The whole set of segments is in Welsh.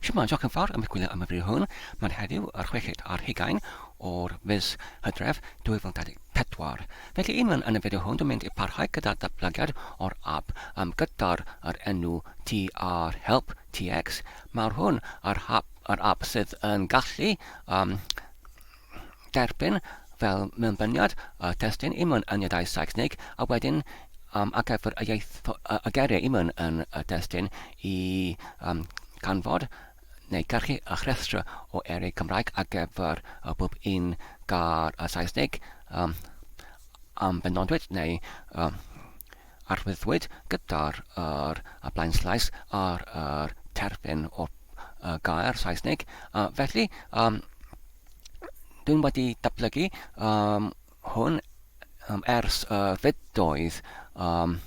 Shwmae, diolch yn fawr am eich gwylio am y fideo hwn. Mae'n heddiw yr chweched ar hugain o'r mis Hydref 2024. Felly i mewn yn y fideo hwn dwi'n mynd i parhau gyda datblygiad o'r app um, gyda'r yr enw TR Help TX. Mae'r hwn yr, hap, yr app sydd yn gallu um, derbyn fel mewnbyniad y testun i mewn yn y Saesneg a wedyn um, ar gyfer y iaith, y geiriau i mewn yn y testun i um, canfod neu gyrchu y rhestr o eiriau Cymraeg ar gyfer y bob un gair y Saesneg um, am benodwyd neu um, arwyddwyd gyda'r yr, y blaenslais ar yr terfyn o'r y gair Saesneg. Felly, um, dwi'n wedi datblygu um, hwn um, ers y fydoedd um,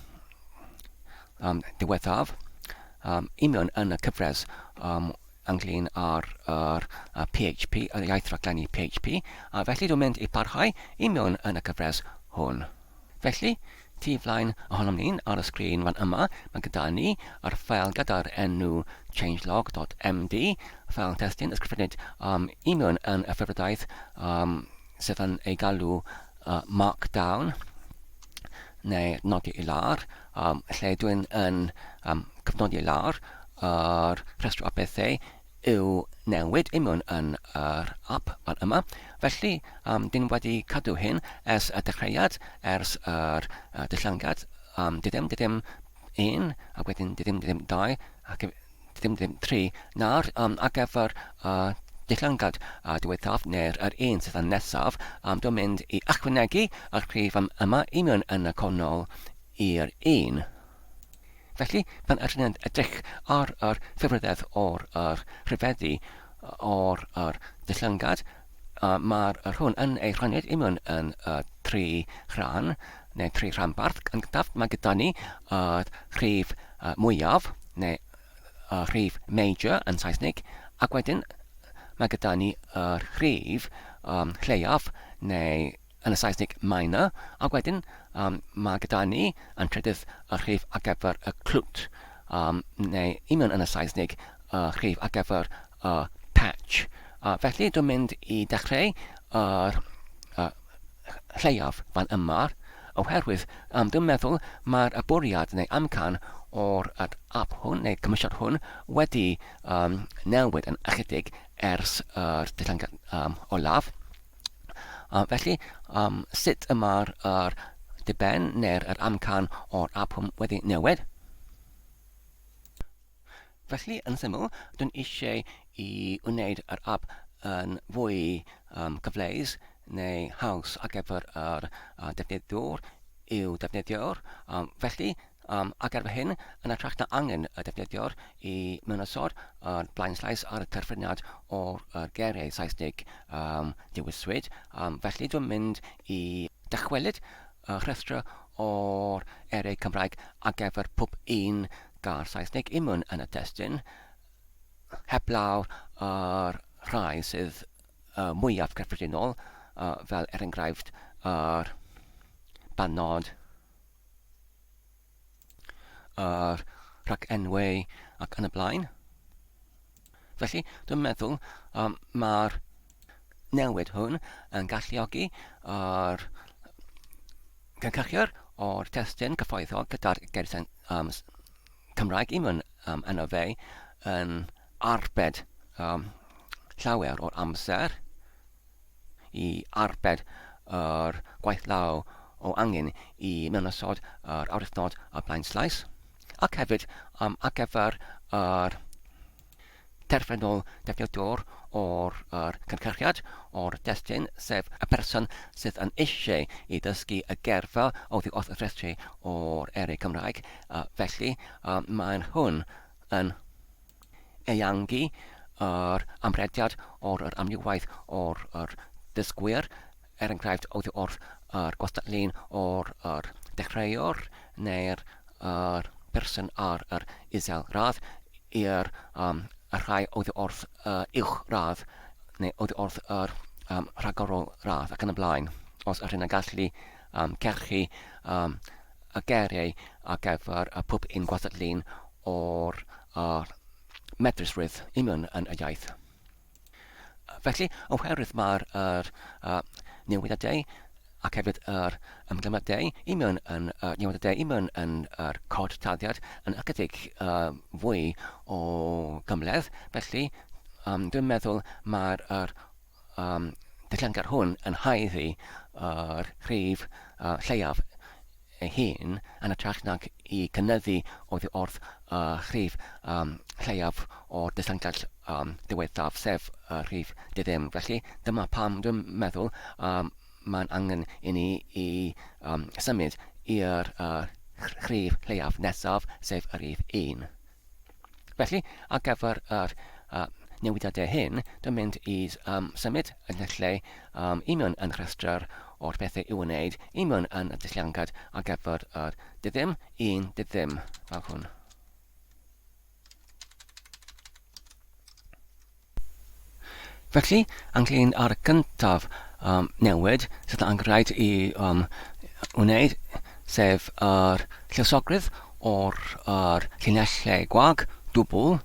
um, diwethaf um, union yn y cyfres um, ynglyn â'r yr, y PHP, yr iaith rhaglenni PHP, a felly dwi'n mynd i parhau i mewn yn y cyfres hwn. Felly, tu flaen ohonom ni'n ar y sgrin fan yma, mae gyda ni yr ffeil gyda'r enw changelog.md, ffeil testun ysgrifennu um, i mewn yn y ffurfredaeth um, sydd yn ei galw uh, Markdown neu nodi i lawr, um, lle dwi'n yn um, cyfnodi i lawr yr rhestr o bethau yw newid i mewn yn yr app fan yma. Felly, um, dyn wedi cadw hyn ers y dechreuad, ers yr uh, dillangad, um, diddim, diddim 1, ac wedyn diddim, diddim 2, ac diddim, diddim 3. Nawr, um, ar gyfer uh, dillangad uh, diwethaf, neu'r yr un sydd yn nesaf, um, dwi'n mynd i ychwanegu y rhif yma i mewn yn y cornol i'r un. Felly, pan ydyn ni'n edrych ar yr ffurfwededd o'r yr rhyfeddu o'r yr dillangad, uh, mae'r yr hwn yn ei rhannu i mewn yn y tri rhan, neu tri rhanbarth. Yn gyntaf, mae gyda ni y rhif uh, mwyaf, neu y rhif major yn Saesneg, ac wedyn mae gyda ni y rhif um, lleiaf, neu yn y Saesneg minor, ac wedyn um, mae gyda ni yn trydydd y rhif ar gyfer y clwt, um, neu i mewn yn y Saesneg y rhif ar gyfer y patch. Felly dwi'n mynd i dechrau yr uh, lleiaf fan yma, oherwydd um, dwi'n meddwl mae'r bwriad neu amcan o'r app hwn neu cymwysiad hwn wedi um, newid yn ychydig ers yr uh, um, olaf. Felly, um, sut y mae'r er diben neu'r er amcan o'r app hwn wedi newid? Felly, yn syml, dwi'n eisiau i wneud yr app yn fwy um, cyfleus neu haws ar gyfer yr uh, defnyddiwr i'w defnyddiwr. Um, felly, Um, ac erbyn hyn, yn hytrach na angen y defnyddiwr i mewnosod yr blaenllais ar y terfyniad o'r er geiriau Saesneg um, dewiswyd, um, felly dwi'n mynd i dychwelyd y rhestr o'r eiriau Cymraeg ar gyfer pob un gair Saesneg i mewn yn y testun, heblaw yr rhai sydd uh, mwyaf cyffredinol, uh, fel er enghraifft yr bannod, yr rhagenwau ac yn y blaen. Felly, dwi'n meddwl um, mae'r newid hwn yn galluogi yr cynhyrchiwr o'r testun cyfoethog gyda'r geiriau um, Cymraeg i mewn um, yno fe yn arbed um, llawer o'r amser i arbed yr gwaith law o angen i mewnosod yr arwyddnod y blaenslais, ac hefyd um, ar gyfer yr terfynol defnyddiwr o'r yr cynhyrchiad o'r destun, sef y person sydd yn eisiau i ddysgu y gerfa oddi wrth y rhestru o'r eiriau Cymraeg. Uh, felly, uh, mae'n hwn yn ehangu yr amrediad o'r yr amrywiaeth o'r yr dysgwyr, er enghraifft oddi wrth yr gwastad-lun o'r yr dechreuwr neu'r yr person ar yr isel radd i'r um, y rhai oddi wrth y uwch radd neu oddi wrth yr um, rhagorol radd ac yn y blaen. Os ydyn yn gallu um, cerchu um, y geiriau ar gyfer y pob un gwastad-lun o'r yr medrusrwydd union yn y iaith. Felly, oherwydd mae'r yr, uh, newidiadau ac hefyd yr ymglymadau i mewn yn uh, newidiadau i mewn yn yr cod taddiad yn ychydig uh, fwy o gymhleth, felly um, dwi'n meddwl mae'r yr, um, dillangad hwn yn haeddu yr rhif uh, lleiaf ei hun yn hytrach nag i gynyddu oddi wrth y rhif um, lleiaf o'r distyngell um, diwethaf, sef y rhif diddim. Felly, dyma pam dwi'n meddwl um, mae'n angen i ni i um, symud i'r uh, rhif lleiaf nesaf, sef y rhif 1. Felly, ar gyfer yr uh, newidiadau hyn, dwi'n mynd i um, symud yn y lle um, i mewn yn rhestr o'r pethau i'w wneud i mewn yn y dillangad ar gyfer yr diddim, un diddim, fel hwn. Felly, ynglyn â'r gyntaf um, newid sydd yn rhaid i um, wneud, sef yr lluosogrwydd o'r er llinellau gwag dwbl.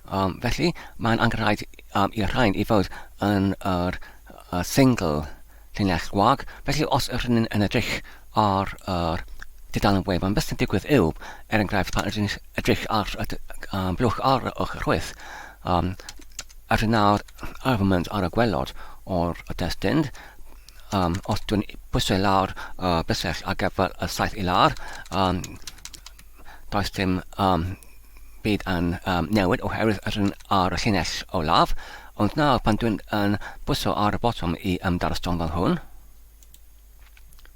Um, felly, mae'n angenrhaid um, i'r rhain i fod yn yr uh, single llinell gwag. Felly, os ydyn ni'n yn edrych ar yr tudalen wefan, beth sy'n digwydd yw, er enghraifft, pan ydyn ni'n edrych ar y um, blwch ar y ochr chwith, um, ydyn nawr ar fy mynd ar y gwelod o'r testun, um, os dwi'n pwysau lawr y uh, bysell ar gyfer y saith i lawr, um, does dim um, byd yn um, newid oherwydd rydyn ar y llinell olaf, ond nawr pan dwi'n yn bwyso ar y botwm i ymdarostwng fel hwn,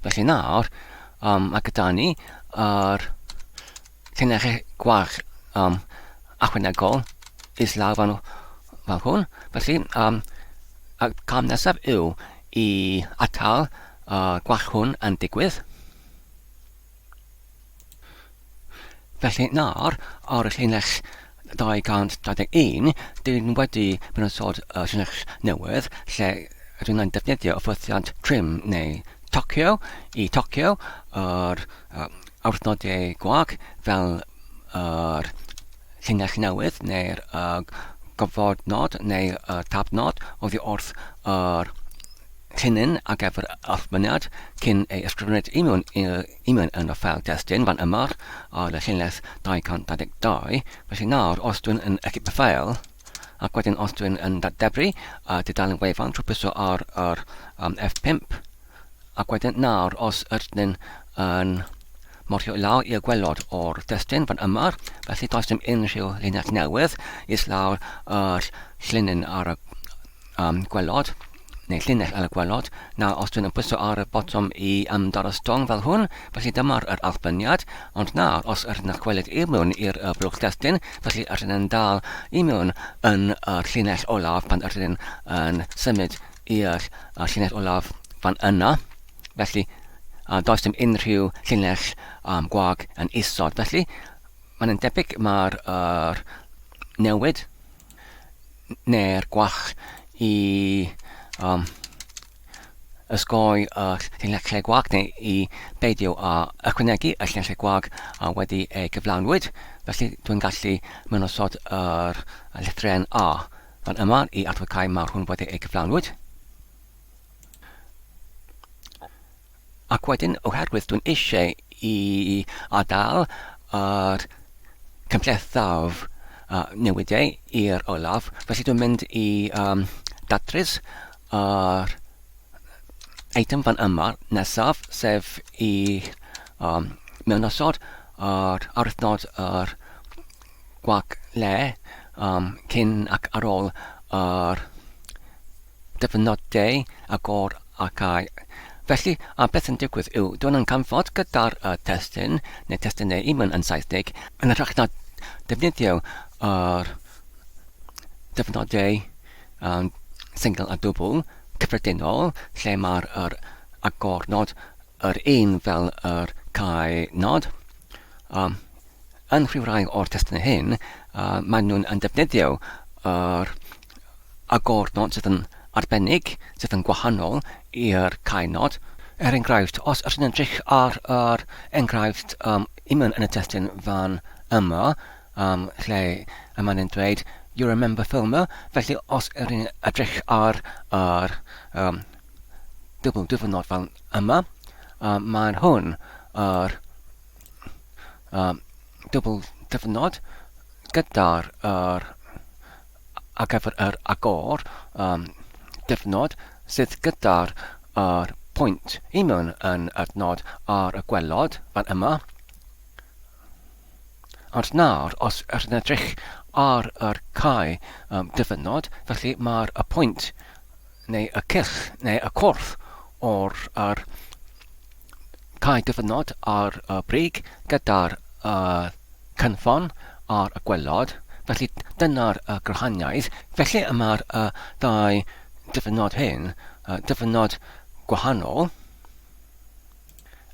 felly nawr um, mae gyda ni yr llinell gwag um, ychwanegol islaw fan, fel hwn. Felly, um, y cam nesaf yw i atal y uh, gwall hwn yn digwydd. Felly nawr, ar y llinell 221, dyn wedi mynychod y llinell newydd lle rydyn ni'n defnyddio y ffwythiant trim neu tocio i tocio yr uh, awrthnodiau gwag fel yr llinell newydd neu'r uh, gofod nod neu'r uh, tab nod oddi wrth yr llinyn ar gyfer allbyniad cyn ei ysgrifennu i mewn, i mewn yn y ffeil destun fan yma ar y llinell 222. Felly nawr, os dwi'n yn edrych y ffeil, ac wedyn os dwi'n yn datdebru a dudalen wefan trwy pwyso ar yr um, F5, ac wedyn nawr os ydyn yn morio i lawr i'r gwelod o'r destun fan yma, felly does dim unrhyw linell newydd islawr yr llinyn ar y um, gwelod, neu llinell ar y gwelod. Nawr, os dwi'n pwyso ar y botwm i ymdarostwng fel hwn, felly dyma'r yr allbyniad, ond nawr, os ydyn nhw'n chwelyd i mewn i'r uh, blwch destun, felly ydyn nhw'n dal i mewn yn yr llinell olaf pan ydyn yn symud i'r uh, llinell olaf fan yna. Felly, uh, does dim unrhyw llinell um, gwag yn isod. Felly, mae'n debyg mae'r uh, newid neu'r gwall i um, ysgoi y llinellau gwag neu i beidio â ychwanegu y llinellau gwag a wedi ei gyflawnwyd. Felly dwi'n gallu mynosod yr llythrennau A fan yma i adfocau mae'r hwn wedi ei gyflawnwyd. Ac wedyn, oherwydd dwi'n eisiau i adael yr cymhlethaf uh, newidiau i'r olaf, felly dwi'n mynd i um, datrys yr eitem fan yma nesaf, sef i um, mewnosod yr arwythnod yr gwag le um, cyn ac ar ôl yr dyfynodau agor ac au. Felly, a beth sy'n digwydd yw, dwi'n yn canfod gyda'r uh, testun, neu testunau imwn yn Saesneg, yn hytrach na defnyddio yr dyfynodau um, single a dwbl cyffredinol, lle mae'r yr agornod yr un fel yr cau nod. Um, yn rhyw rai o'r testunau hyn, uh, maen nhw'n yn defnyddio yr agornod sydd yn arbennig, sydd yn gwahanol i'r caenod. Er enghraifft, os ydyn ni'n edrych ar yr enghraifft um, imwn yn y testun fan yma, um, lle y mae'n dweud You Remember Filmer, felly os yr ni'n edrych ar yr um, dwbl dyfynod fel yma, mae'n hwn yr dwbl dyfynod gyda'r yr ar gyfer yr agor um, dyfnod sydd gyda'r yr pwynt i mewn yn yr nod ar y gwelod fan yma. Ond nawr, os ydych yn edrych ar yr cae um, dyfynod, felly mae'r y pwynt neu y cylch neu y corff o'r yr cae dyfynod ar y brig gyda'r uh, cynffon ar y gwelod, felly dyna'r uh, gwahaniaeth. Felly y mae'r uh, ddau dyfynod hyn, uh, dyfynod gwahanol,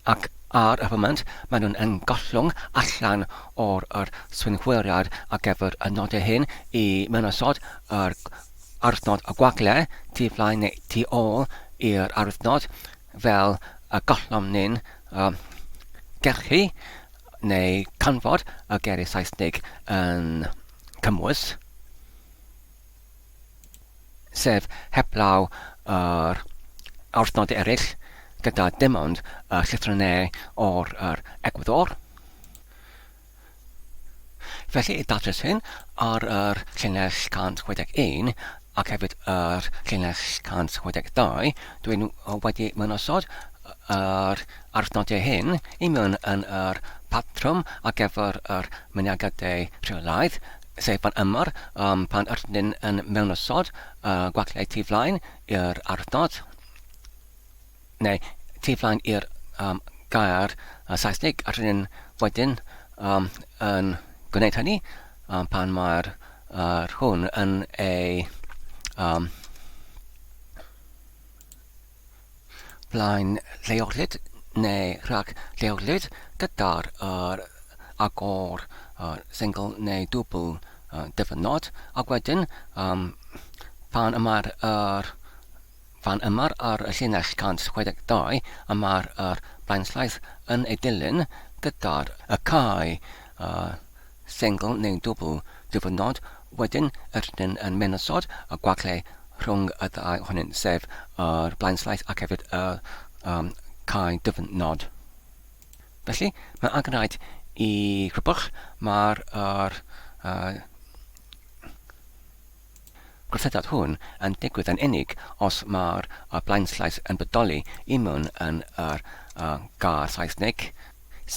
ac ar y foment maen nhw'n yn gollwng allan o'r yr swynhwyriad ar gyfer y nodau hyn i mewnosod yr arwyddnod y gwagle tu flaen neu tu ôl i'r arwyddnod fel y gollom ni'n um, gerchu neu canfod y geiriau Saesneg yn cymwys, sef heblaw yr awrthnodau eraill gyda dim ond y llythrennau o'r yr egwyddor. Felly, i datrys hyn, ar yr llinell 161 ac hefyd yr llinell 162, dwi'n wedi mynosod yr arthnodau hyn i mewn yn yr patrwm ar gyfer yr mynegiadau rheolaidd, sef fan yma, um, pan ydyn yn mewnosod y gwaglau tu flaen i'r arthnod, neu tu flaen i'r um, gair uh, Saesneg, a rydyn wedyn um, yn gwneud hynny um, pan mae'r uh, hwn yn ei um, blaen lleolid neu rhag lleolid gyda'r uh, agor uh, sengl neu dwbl uh, dyfynod ac wedyn um, pan y mae'r uh, Fan yma ar y llinell 162 y mae'r yr blaenslaeth yn ei dilyn gyda'r y cae y sengl neu dwbl dyfynod, wedyn rydyn yn mynosod y gwagle rhwng y ddau ohonynt, sef yr blaenslaeth ac hefyd y um, cae dyfynod. Felly, mae angen rhaid i grybwll, mae'r yr, uh, Gwrthodiad hwn yn digwydd yn unig os mae'r blaenslaes yn bodoli i mewn yn yr gair Saesneg,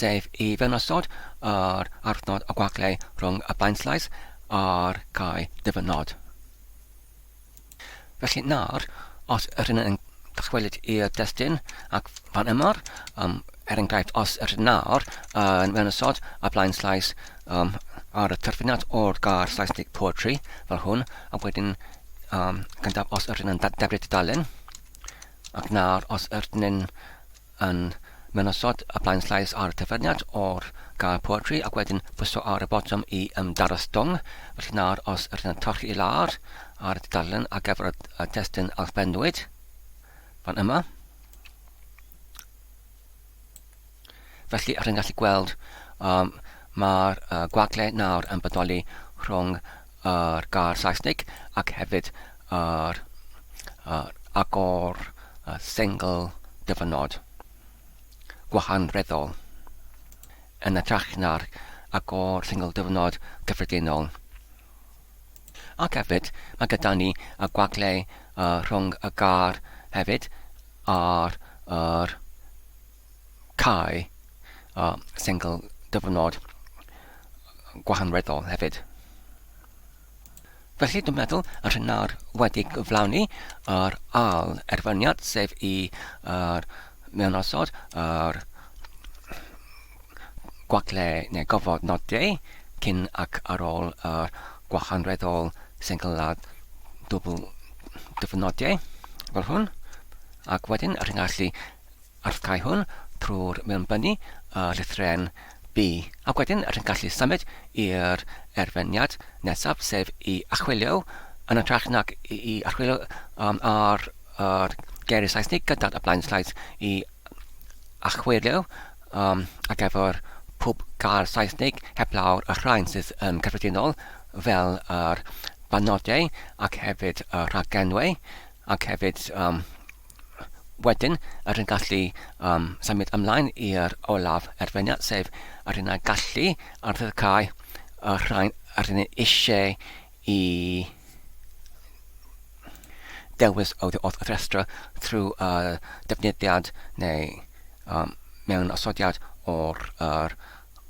sef i fewnosod yr arthnod y gwagle rhwng y blaenslaes a'r cae dyfynod. Felly nawr, os ydyn yn dychwelyd i'r destun ac fan yma, um, er enghraifft, os ydyn nawr yn mewnosod y blaenslaes um, ar y terfyniad o'r gair Saesneg poetry, fel hwn, ac wedyn um, gyntaf os ydyn yn debru tudalen, ac nawr os ydyn yn mynosod y blaen llais ar y terfyniad o'r gair poetry, ac wedyn pwyso ar y botwm i ymdarostwng, felly nawr os ydyn yn torri i lawr ar y tudalen ar gyfer y testun alfenwyd, fan yma. Felly, rydyn gallu gweld um, mae'r uh, gwagle nawr yn bodoli rhwng yr gair Saesneg ac hefyd yr, yr agor uh, sengl dyfynod gwahanreddol yn ytrach na'r agor sengl dyfynod cyffredinol. Ac hefyd, mae gyda ni y gwagle uh, rhwng y gair hefyd ar yr cae a sengl dyfynod gwahanreddol hefyd. Felly dwi'n meddwl yr hyn nawr wedi gyflawni yr ail erfyniad, sef i yr mewnosod yr gwagle neu gofod nodau cyn ac ar ôl yr gwahanreddol sengl a dwbl dyfynodiau fel hwn, ac wedyn rydyn gallu arddgau hwn trwy'r mewnbynnu y llythrен B, ac wedyn rydyn gallu symud i'r erfyniad nesaf, sef i archwilio yn hytrach nag i archwilio um, ar yr geiriau Saesneg gyda'r blaenslaes i archwilio um, ar gyfer pob gair Saesneg heblaw'r y rhain sydd yn cyffredinol. fel yr banodau ac hefyd y rhagenwau ac hefyd um, wedyn yr yn gallu um, symud ymlaen i'r olaf erfyniad sef yr yna gallu arddecau y rhain yr yna eisiau i dewis oddi wrth y rhestr trwy y defnyddiad neu um, mewn osodiad o'r yr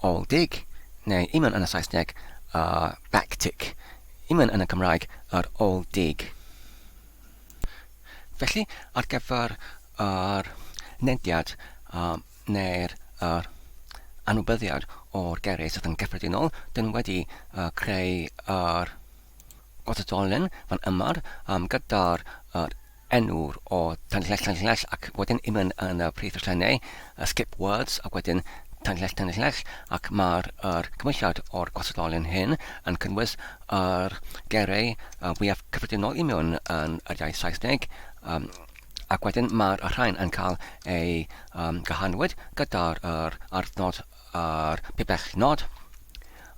ôl dig, neu i mewn yn y Saesneg y back tick, i mewn yn y Cymraeg yr ôl dig. Felly, ar gyfer yr nediad um, neu'r yr anwybyddiad o'r geiriau sydd yn gyffredinol, dyn wedi uh, creu yr gwastadolen fan yma um, gyda'r yr enw'r o tanllell tanllell ac wedyn i mewn yn y prif llythrennau y skip words ac wedyn tanllell tanllell ac mae'r yr cymwysiad o'r gwastadolen hyn yn cynnwys yr geiriau uh, fwyaf cyffredinol i mewn yn yr iaith Saesneg um, ac wedyn mae'r rhain yn cael ei um, gyhanwyd gyda'r yr arddnod a'r pibell nod.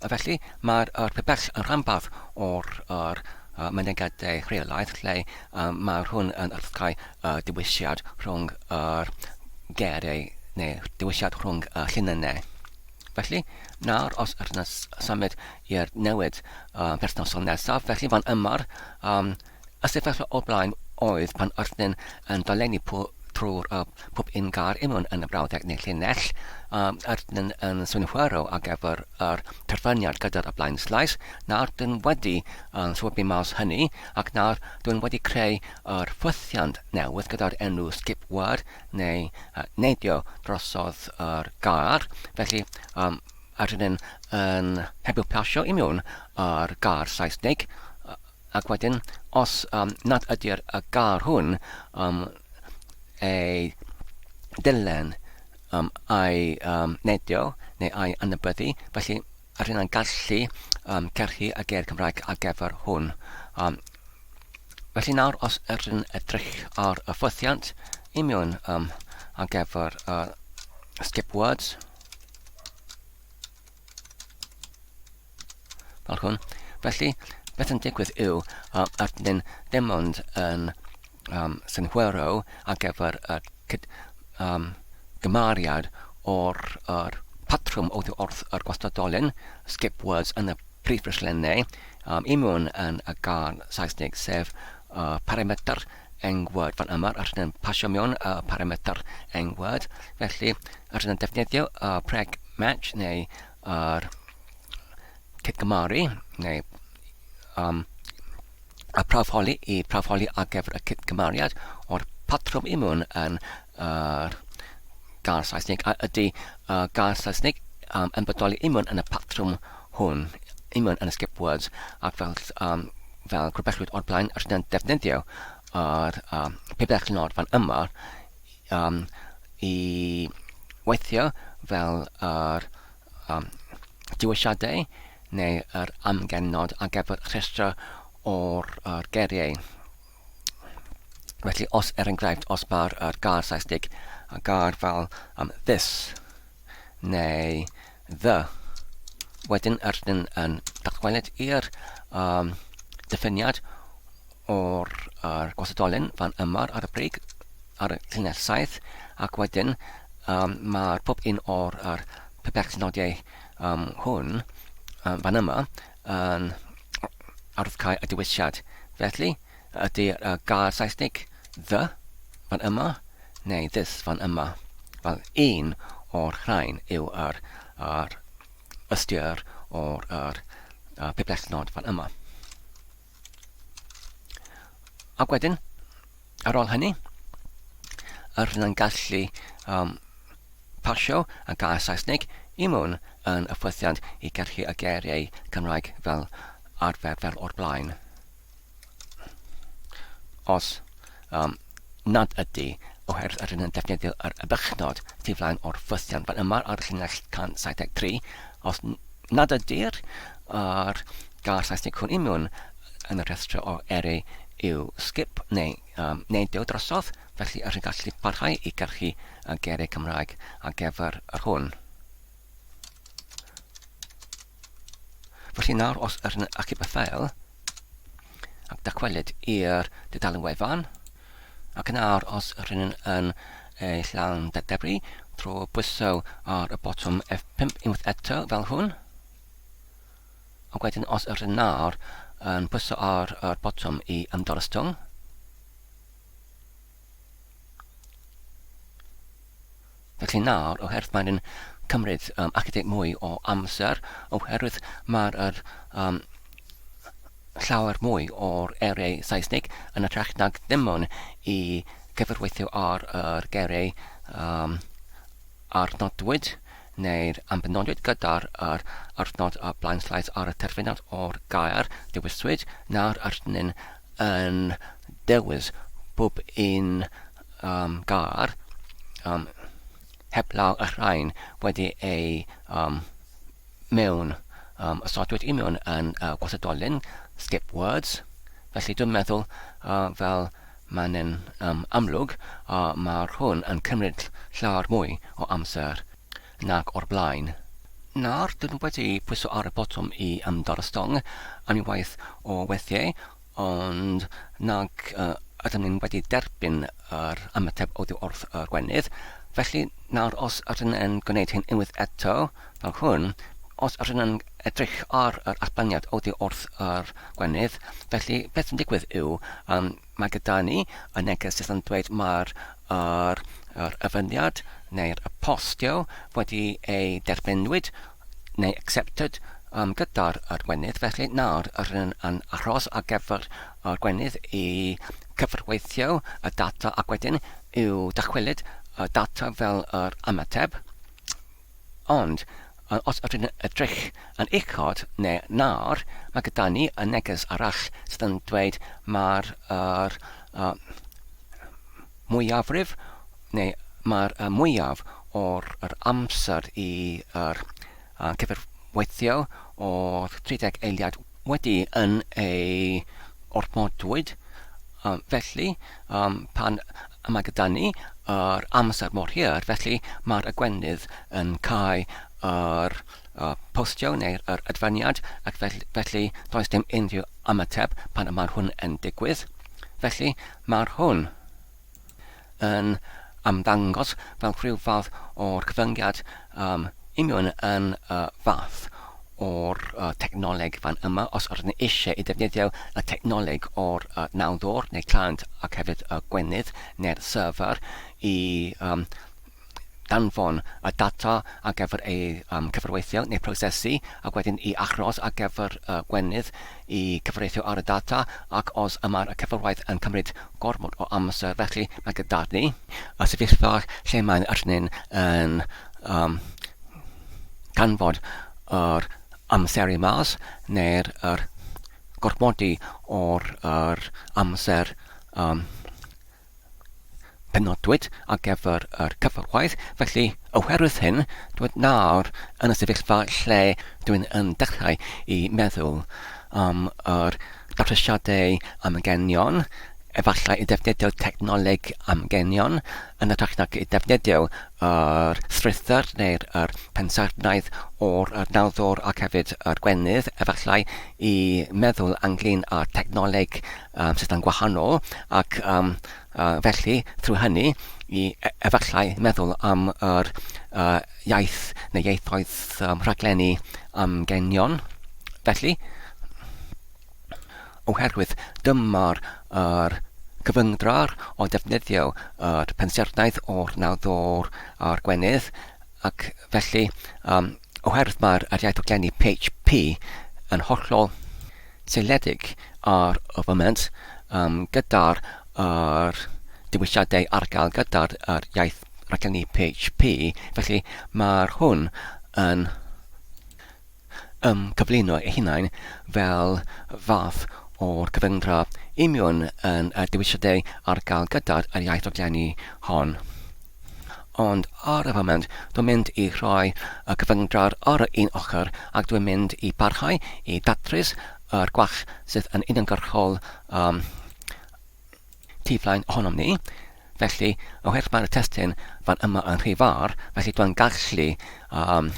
A felly mae'r yr pibell yn rhanbarth o'r yr uh, mynegiadau rheolaidd lle um, mae'r hwn yn arddgau y dewisiad rhwng yr geiriau neu dewisiad rhwng y llinynnau. Felly, nawr os ydyn nhw'n symud i'r newid uh, perthnasol nesaf, felly fan yma'r um, Y sefyllfa o'r blaen oedd pan oeddwn yn dolenni trwy'r pob un gair union yn y brawddeg neu llinell, oeddwn yn synhwyro ar gyfer yr terfyniad gyda'r y blaen slaes, nawr dyn wedi swybu mas hynny ac nawr dyn wedi creu yr ffwythiant newydd gyda'r enw skip word neu neidio drosodd yr gair, felly um, rydyn yn hebio pasio i mewn yr gair Saesneg Ac wedyn, os um, nad ydy'r y gair hwn um, ei dilyn um, a'i um, nedio neu a'i anabyddu, felly yr hynna'n gallu um, cyrchu y gair Cymraeg ar gyfer hwn. Um, felly nawr, os ydyn edrych ar y ffwythiant i mewn um, ar gyfer uh, skip words, fel hwn. Felly, beth yn digwydd yw, um, ydyn dim ond yn um, synhwyro ar gyfer y cyd, um, gymariad o'r er patrwm oddi wrth yr gwastadolyn, skip words yn y prif rhystlennau, um, i mewn yn y gair Saesneg, sef uh, parametr engword fan yma, rydyn yn pasio mewn y parametr engword, felly rydyn yn defnyddio y preg match neu yr cydgymaru neu um, y prawfholi i prawfholi ar gyfer y cydgymariad o'r patrwm i mewn yn yr uh, gair Saesneg a ydy uh, gair Saesneg um, yn bodoli i mewn yn y patrwm hwn i mewn yn y skip words ac fel, um, fel grybellwyd o'r blaen rydyn yn defnyddio yr um, pibell nod fan yma um, i weithio fel yr um, dewisiadau neu yr amgennod ar gyfer rhestr o'r er geiriau. Felly, os er enghraifft, os mae'r er gair Saesneg a gair fel um, this neu the, wedyn ydyn yn dychwelyd i'r um, diffiniad o'r er gwasadolyn fan yma ar y brig, ar y llinell 7, ac wedyn um, mae'r pob un o'r er pibell nodiau um, hwn um, fan yma yn arddcau y dewisiad. Felly, ydy'r uh, gair Saesneg the fan yma neu this fan yma. Fel un o'r rhain yw yr, yr ystyr o'r yr, uh, pibell nod fan yma. Ac wedyn, ar ôl hynny, yr hynna'n gallu um, pasio y gair Saesneg i mewn yn y ffwythiant i gyrchu y geiriau Cymraeg fel arfer fel o'r blaen. Os um, nad ydy, oherwydd yr hyn yn defnyddio yr ybychnod tu flaen o'r ffwythiant fel yma ar y llinell 173, os nad ydy'r yr gair Saesneg hwn i mewn yn y rhestr o eiriau yw skip neu um, neidio drosodd, felly yr yn gallu parhau i gyrchu y geiriau Cymraeg ar gyfer yr hwn. Felly nawr os yr yn achub y ffeil ac dychwelyd i'r dudalen wefan, ac nawr os yr yn yn ei llawn dadebru trwy bwyso ar y botwm F5 unwaith eto fel hwn, ac wedyn os yr yn nawr yn pwyso ar yr botwm i ymddorostwng, Felly nawr, oherwydd mae'n cymryd ychydig mwy o amser, oherwydd mae'r yr, um, llawer mwy o'r eiriau Saesneg yn hytrach nag ddim ond i gyfarweithio ar yr geiriau um, arnodwyd neu'r ambenodwyd gyda'r yr arnod a blaenslaes ar y terfynad o'r gair dewiswyd, nawr arnyn yn dewis bob un um, gair um, heblaw y rhain wedi ei um, mewn um, ysodwyd i mewn yn uh, gwasadolyn skip words. Felly dwi'n meddwl uh, fel mae'n um, amlwg uh, mae'r hwn yn cymryd llawer mwy o amser nag o'r blaen. Nawr, dyn wedi pwyso ar y botwm i ymddorostong unwaith o weithiau, ond nag ydym ni'n wedi derbyn yr ymateb oddi wrth y gwenydd. Felly, nawr os ydyn yn gwneud hyn unwaith eto, fel hwn, os ydyn yn edrych ar yr allbyniad oddi wrth yr gwenydd, felly beth sy'n digwydd yw, um, mae gyda ni y neges sydd yn dweud mae'r yr, yr ofyniad neu'r y postio wedi ei derbynwyd neu accepted um, gyda'r yr gwenydd, felly nawr yr yn, yn aros ar gyfer yr gwenydd i cyfarweithio y data ac wedyn i'w dychwelyd y data fel yr ymateb. Ond os ydyn yn edrych yn uchod neu nawr, mae gyda ni y neges arall sydd yn dweud mae'r yr, uh, mwyafrif neu mae'r y mwyaf o'r yr amser i yr uh, cyfarweithio o'r 30 eiliad wedi yn ei ormodwyd. Um, felly, um, pan mae gyda ni yr amser mor hir, felly mae'r gwenydd yn cael yr uh, postio neu'r yr adfaniad ac felly, felly does dim unrhyw ymateb pan y mae'r hwn yn digwydd. Felly mae'r hwn yn ymddangos fel rhyw fath o'r cyfyngiad um, union yn y fath o'r uh, technoleg fan yma os ydyn ni eisiau i ddefnyddio y technoleg o'r uh, nawddwr neu client ac hefyd y gwenydd neu'r server i um, danfon y data ar gyfer ei um, cyfarweithio neu prosesu ac wedyn i achos ar gyfer y gwenydd i cyfarweithio ar y data ac os y mae'r cyfarwaith yn cymryd gormod o amser felly mae gyda ni y sefyllfa lle mae'n arnyn yn um, canfod yr amseru mas neu'r yr gormodi o'r yr amser um, Penodwyd ar gyfer yr cyfarwaith, felly oherwydd hyn, dwi nawr yn y sefyllfa lle dwi'n yn dechrau i meddwl am yr datrysiadau amgenion, efallai i ddefnyddio technoleg amgenion yn hytrach nag i ddefnyddio yr strwythur neu'r yr pensaernaidd o'r yr nawddwr ac hefyd yr gwenydd, efallai i meddwl ynglyn â technoleg um, sydd yn gwahanol ac um, felly trwy hynny i e, efallai meddwl am yr uh, iaith neu ieithoedd um, rhaglenni amgenion. Felly, oherwydd dyma'r yr cyfyngdrar o defnyddio yr pensaernaidd o'r nawddwr a'r gwenydd ac felly um, oherwydd mae'r iaith rhaglenni PHP yn hollol seiliedig ar y foment um, gyda'r yr dewisiadau ar gael gyda'r yr iaith rhaglenni PHP, felly mae'r hwn yn cyflwyno ei hunain fel fath o'r cyfyngdra union yn y dewisiadau ar gael gyda'r yr iaith raglenni hon. Ond ar y foment, dwi'n mynd i rhoi y cyfyngdra'r ar y un ochr ac dwi'n mynd i barhau i datrys yr gwall sydd yn uniongyrchol um, tu flaen ohonom ni. Felly, oherwydd mae'r testun fan yma yn rhy fawr, felly dwi'n gallu um,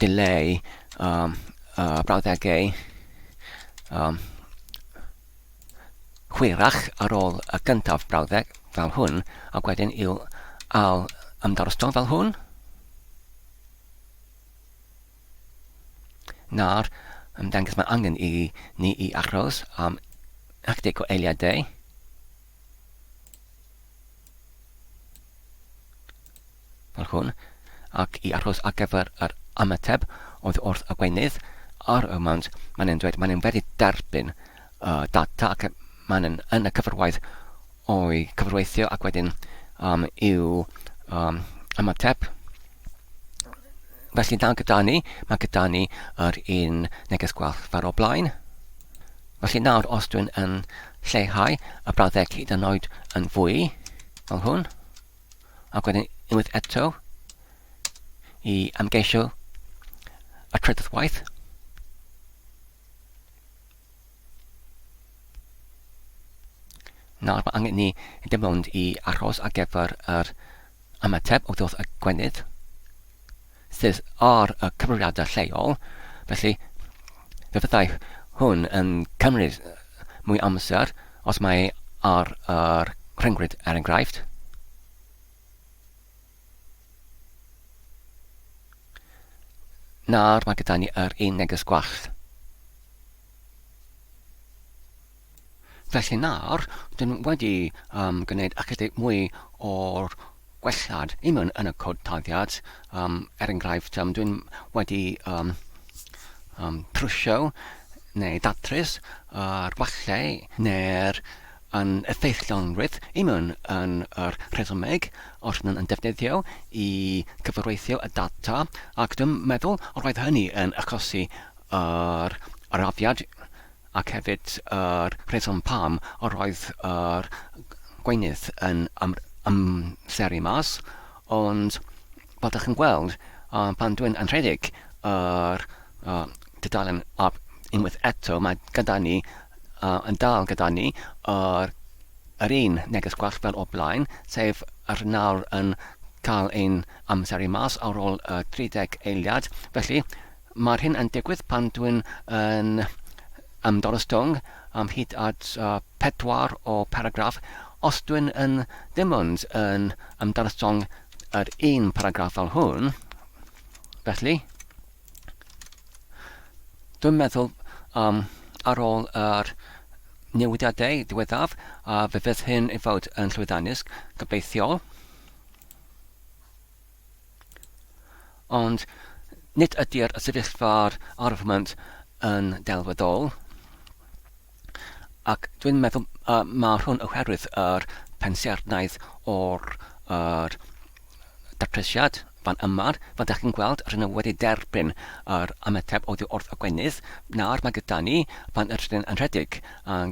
dileu um, brawddegau um, hwyrach ar ôl y gyntaf brawddeg fel hwn, ac wedyn i'w al ymdarostwng fel hwn. Nawr, ymddengys mae angen i ni i aros am ychydig o eiliadau. Fel hwn, ac i aros ar gyfer yr ymateb oedd wrth y gweinydd ar y mount, mae'n yn dweud mae'n wedi derbyn y data ac mae'n yn, yn y cyfarwaith o'i cyfarweithio ac wedyn um, i'w um, ymateb. Felly nawr gyda ni, mae gyda ni yr un neges gwell fel o blaen. Felly nawr os dwi'n yn lleihau y brawddeg hyd yn oed yn fwy, fel hwn, ac wedyn unwaith eto i ymgeisio y trydydd waith, Nawr mae angen ni dim ond i aros ar gyfer yr ymateb oddi wrth y gwenydd sydd ar y cyfrifiadur lleol, felly fe fyddai hwn yn cymryd mwy amser os mae ar yr rhyngrwyd er enghraifft. Nawr mae gyda ni yr un neges gwall. Felly nawr, dyn wedi um, gwneud ychydig mwy o'r gwellhad i mewn yn y cod tarddiad. Um, er enghraifft, um, dwi'n wedi um, um, trwsio neu datrys yr gwallau neu'r yn effeithlonrwydd i mewn yn yr rhesymeg os nhw'n yn defnyddio i cyfarweithio y data ac dwi'n meddwl roedd hynny yn achosi yr arafiad ac hefyd yr rheswm pam yr oedd yr gweinydd yn amseru mas, ond fel dych chi'n gweld, pan dwi'n yn rhedeg yr tudalen ap unwaith eto, mae gyda ni, yn dal gyda ni, yr yr un neges gwall fel o'r blaen, sef yr nawr yn cael ein amseru mas ar ôl y 30 eiliad. Felly, Mae'r hyn yn digwydd pan dwi'n yn ymddorostwng am hyd at pedwar o paragraff, os dwi'n yn ddim ond yn ymddorostwng yr un paragraff fel hwn, felly dwi'n meddwl um, ar ôl yr newidiadau diweddaf, a fe fydd hyn i fod yn llwyddiannus, gobeithiol. Ond nid ydy'r sefyllfa'r arfment yn delfrydol, ac dwi'n meddwl uh, mae hwn oherwydd yr pensaernaidd o'r yr datrysiad fan yma, fel ydych chi'n gweld, rydyn nhw wedi derbyn yr ymateb oddi wrth y gweinydd. Nawr mae gyda ni, pan ydyn yn rhedeg,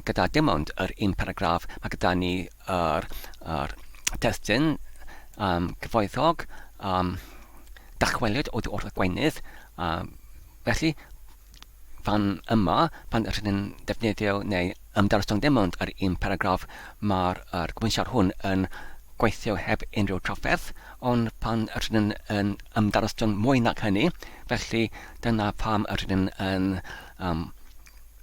gyda dim ond yr un paragraff, mae gyda ni yr, yr testun um, cyfoethog, um, dychwelyd oddi wrth y gweinydd. Um, felly, fan yma, pan ydych chi'n defnyddio neu ymdarostwng dim ond yr un paragraff, mae'r er gymwysiad hwn yn gweithio heb unrhyw trafferth, ond pan ydych chi'n yn ymdarostwng mwy nag hynny, felly dyna pam ydych chi'n yn um,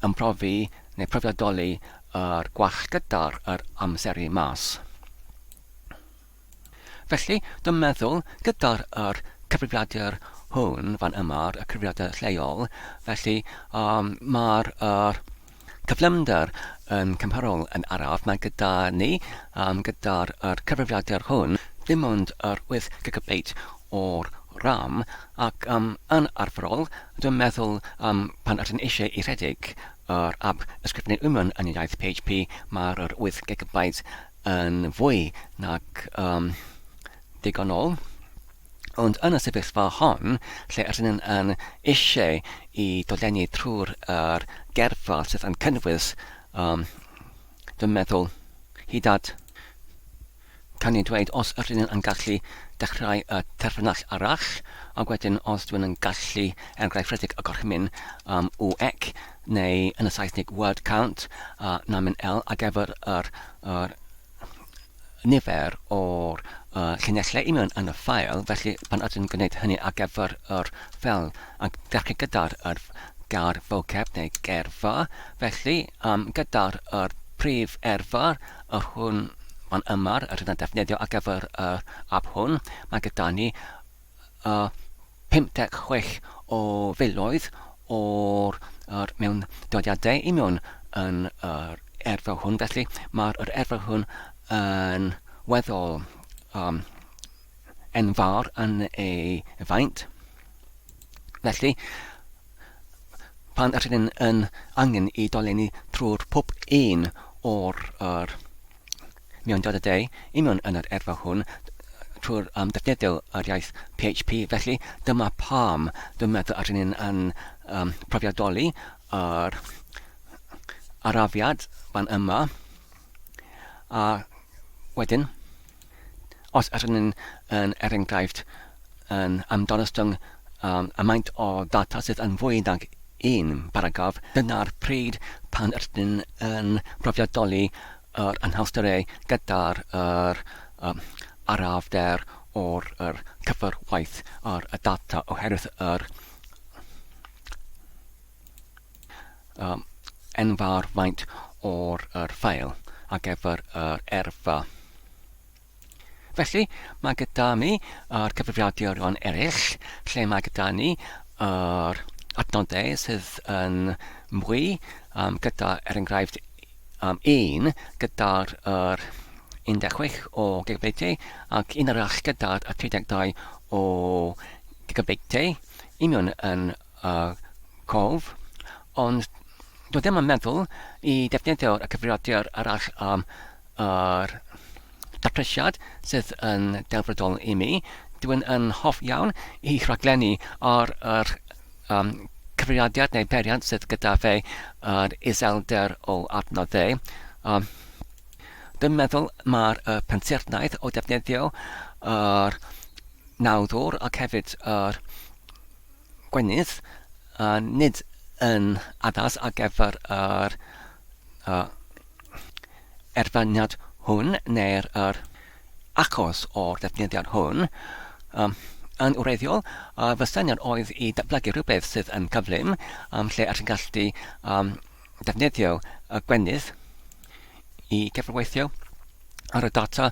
ymprofi neu profiadoli yr gwall gyda'r yr amseru mas. Felly, dwi'n meddwl, gyda'r yr cyfrifiadur hwn fan yma, y cyfrifiadur lleol, felly um, mae'r yr cyflymder yn cymharol yn araf. Mae gyda ni, um, gyda'r yr cyfrifiadur hwn, dim ond yr 8 gigabyte o'r RAM, ac um, yn arferol, dwi'n meddwl um, pan ydyn eisiau i rhedeg yr ap ysgrifennu union yn iaith PHP, mae'r yr 8 gigabyte yn fwy nag um, digonol. Ond yn y sefyllfa hon, lle ydyn yn, yn eisiau i dolenni trwy'r er gerfa sydd yn cynnwys, um, dwi'n meddwl, hyd at Can i dweud os ydyn yn gallu dechrau y terfynell arall, ac wedyn os dwi'n yn gallu, er enghraifft, rhedeg y gorchymyn um, UEC, neu yn y Saesneg word count, uh, namin L, ar gyfer yr, yr nifer o'r uh, llinellau i mewn yn y ffael, felly pan ydyn yn gwneud hynny ar gyfer yr ffeil, ac dechrau gyda'r yr gair vocab neu geirfa. Felly, um, gyda'r yr prif erfa, yr hwn fan yma, yr hyn yn defnyddio ar gyfer yr app hwn, mae gyda ni 56 o filoedd o'r yr mewn dodiadau i mewn yn yr erfa hwn. Felly, mae'r yr erfa hwn yn weddol um, enfawr yn ei faint. Felly, pan ydyn ni'n yn angen i dolenni trwy'r pob un o'r yr mewndiodau i mewn yn yr erfa hwn trwy'r um, defnyddio yr iaith PHP, felly dyma pam dwi'n meddwl ydyn ni'n yn um, profiadoli yr arafiad fan yma. A wedyn, os ydyn ni'n yn, er enghraifft, yn amdanostwng um, y maint o ddata sydd yn fwy nag un paragraff, dyna'r pryd pan ydyn yn profiadoli yr anhawsterau gyda'r yr, um, arafder o'r yr cyfarwaith ar y data oherwydd yr um, enfawr faint o'r yr ffael ar gyfer yr erfa. Felly, mae gyda mi yr cyfrifiaduron eraill, lle mae gyda ni yr adnodau sydd yn mwy, um, gyda, er enghraifft, um, un gyda'r yr 16 o gigabeitiau ac un arall gyda'r 32 o gigabeitiau union yn y cof, ond dwi ddim yn meddwl i defnyddio'r cyfrifiadur arall am yr datrysiad sydd yn delfrydol i mi. Dwi'n yn hoff iawn i rhaglenni ar yr um, cyfrifiadur neu peiriant sydd gyda fe yr iselder o adnoddau. Um, dwi'n meddwl mae'r uh, pensaernïaeth o defnyddio yr nawddwr ac hefyd yr Gweunydd, nid yn addas ar gyfer yr erfyniad hwn neu'r yr achos o'r defnyddiad hwn. Yn wreiddiol, fy syniad oedd i datblygu rhywbeth sydd yn gyflym, lle allwn gallu defnyddio y gweunydd i gyfarweithio ar y data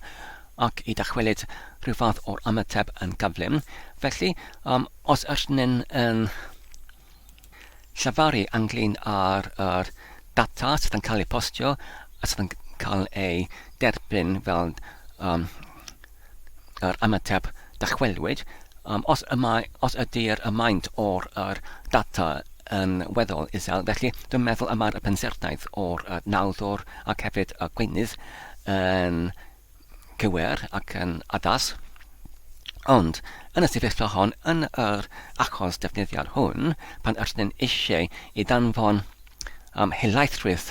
ac i dychwelyd rhyw fath o'r ymateb yn gyflym. Felly, um, os ydyn ni'n yn llefaru ynglyn â'r yr data sydd yn cael ei postio a sydd yn cael ei derbyn fel um, yr ymateb dychwelwyd, um, os, y mae, os ydy'r y maint o'r yr data yn weddol isel, felly dwi'n meddwl y mae'r pensaernïaeth o'r uh, nawddwr ac hefyd y gweinydd yn gywir ac yn addas. Ond, yn y sefyllfa hon, yn yr achos defnyddiad hwn, pan ydyn ni'n eisiau i ddanfon um, helaethrwydd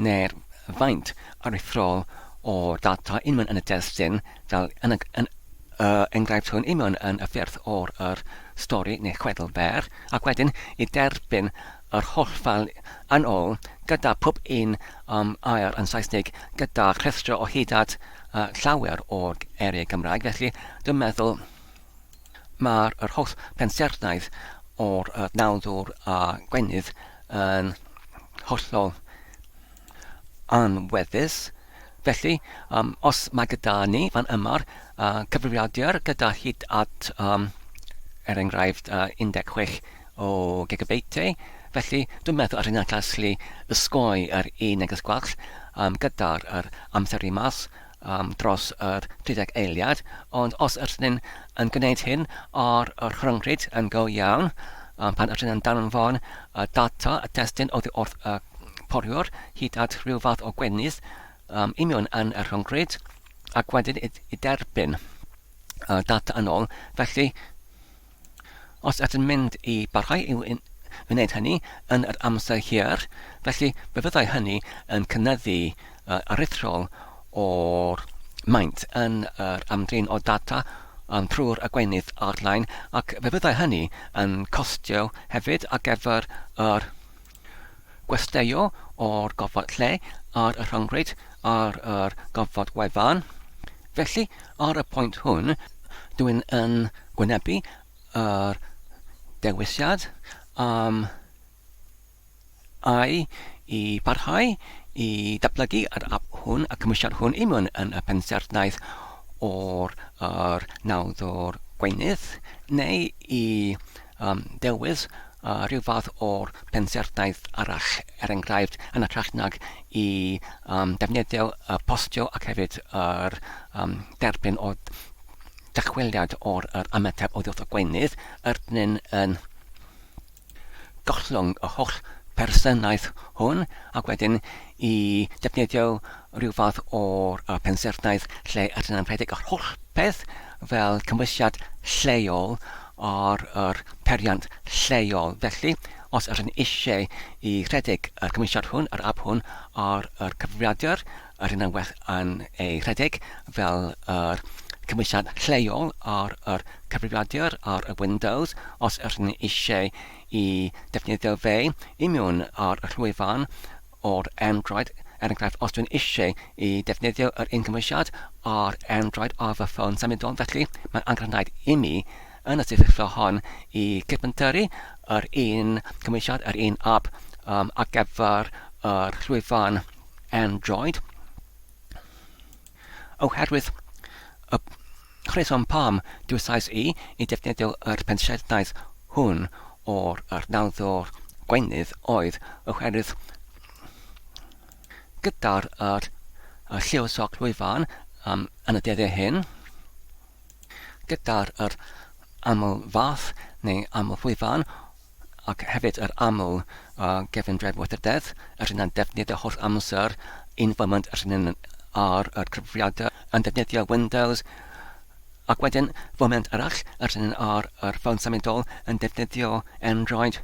neu'r faint aruthrol o ddata unman yn y testun, fel yn y, yn y enghraifft hwn, union yn y ffyrdd o'r yr stori neu chwedl fer, ac wedyn i derbyn yr holl ffeil yn ôl gyda pob un um, air yn Saesneg gyda rhestr o hyd at uh, llawer o'r eiriau Gymraeg. Felly, dwi'n meddwl mae'r yr holl pensaernïaeth o'r uh, nawddwr a gweinydd yn hollol anweddus. Felly, um, os mae gyda ni fan yma'r uh, cyfrifiadur gyda hyd at, um, er enghraifft, uh, 16 o gigabeitiau, felly dwi'n meddwl ar yna gallu ysgoi yr un neges gwall um, gyda'r yr amseru mas um, dros yr 30 eiliad, ond os ydyn ni'n yn gwneud hyn ar y rhyngrwyd yn go iawn, um, pan ydyn ni'n danfon y data, y testun oddi wrth y poriwr hyd at rhyw fath o gwenydd um, union yn y rhyngrwyd, ac wedyn i, i derbyn y data yn ôl. Felly, Os ydyn mynd i barhau i wneud hynny yn yr amser hir, felly fe fyddai hynny yn cynyddu aruthrol o'r maint yn yr ymdrin o data trwy'r y gweinydd ar-lein ac fe fyddai hynny yn costio hefyd ar gyfer yr gwesteio o'r gofod lle ar y rhyngrwyd ar yr gofod wefan. Felly, ar y pwynt hwn, dwi'n yn gwynebu yr dewisiad am ai i barhau i datblygu yr ap hwn, y cymwysiad hwn i mewn yn y pensaernïaeth o'r yr nawddwr gweinydd, neu i um, dewis uh, rhyw fath o'r pensaernïaeth arall, er enghraifft, yn hytrach nag i um, defnyddio y postio ac hefyd yr um, derbyn o dychweliad o'r yr ymateb oddi wrth y gweinydd, yr dyn yn gollwng y holl persynaeth hwn ac wedyn i defnyddio rhyw fath o'r uh, pensaernïaeth lle ydyn nhw'n rhedeg yr holl peth fel cymwysiad lleol ar yr periant lleol. Felly, os ydyn eisiau i rhedeg y cymwysiad hwn, yr app hwn, ar yr cyfrifiadur, yr hyn yn well yn ei rhedeg fel yr cymwysiad lleol ar yr cyfrifiadur ar y Windows os ydych chi'n eisiau i defnyddio fe i mewn ar y llwyfan o'r Android, er enghraifft os dwi'n eisiau i defnyddio yr un cymwysiad ar Android ar fy ffôn symudol, felly mae'n angenrhaid i mi yn y sefyllfa hon i cydbentyrru yr un cymwysiad, yr un app um, ar gyfer yr llwyfan Android. Oherwydd y rheswm pam dewisais i i defnyddio yr pensiynau hwn o'r yr nawddwr gweinydd oedd oherwydd gyda'r yr y lluosog llwyfan um, yn y dyddiau hyn, gyda'r yr aml fath neu aml llwyfan ac hefyd yr aml gefn-drefn weithrededd, yr hyn yn defnyddio holl amser un foment yr hyn ar yr cyfrifiadur yn defnyddio Windows, ac wedyn foment arall yr hyn ar yr ffôn symudol yn defnyddio Android,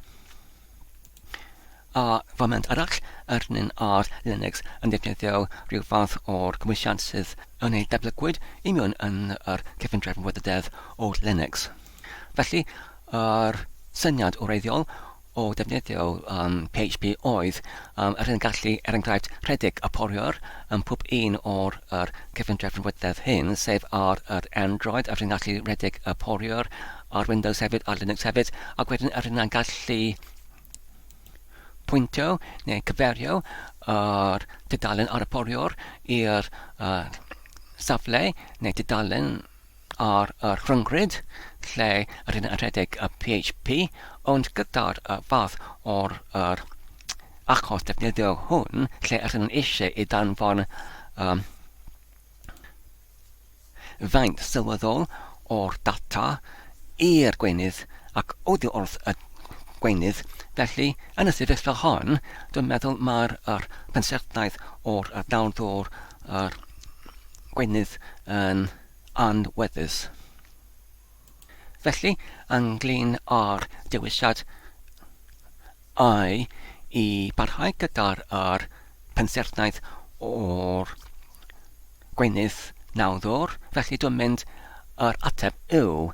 a foment arall yr hyn ar Linux yn defnyddio rhyw fath o'r cymwysiant sydd yn ei datblygwyd i mewn yn yr cefn-drefn weithrededd o Linux. Felly, Yr syniad wreiddiol o defnyddio um, PHP oedd um, yr hyn gallu, er enghraifft, rhedeg y poriwr yn pob un o'r yr cyfundrefn wydedd hyn, sef ar yr Android, yr hyn gallu rhedeg y poriwr ar Windows hefyd, ar Linux hefyd, ac wedyn yr hyn gallu pwyntio neu cyferio yr tudalen ar y poriwr i'r uh, safle neu tudalen ar y rhyngrwyd lle rydyn yn rhedeg y PHP, ond gyda'r fath o'r yr achos defnyddio hwn, lle rydyn yn eisiau i danfon um, faint sylweddol o'r data i'r gweinydd ac oddi wrth y gweinydd. Felly, yn y sefyllfa hon, dwi'n meddwl mae'r yr pensaernïaeth o'r nawddwr yr gweinydd yn anweddus. Felly, ynglyn â'r dewisiad ai i barhau gyda'r yr pensaernïaeth o'r gweinydd nawddwr, felly dwi'n mynd yr ateb yw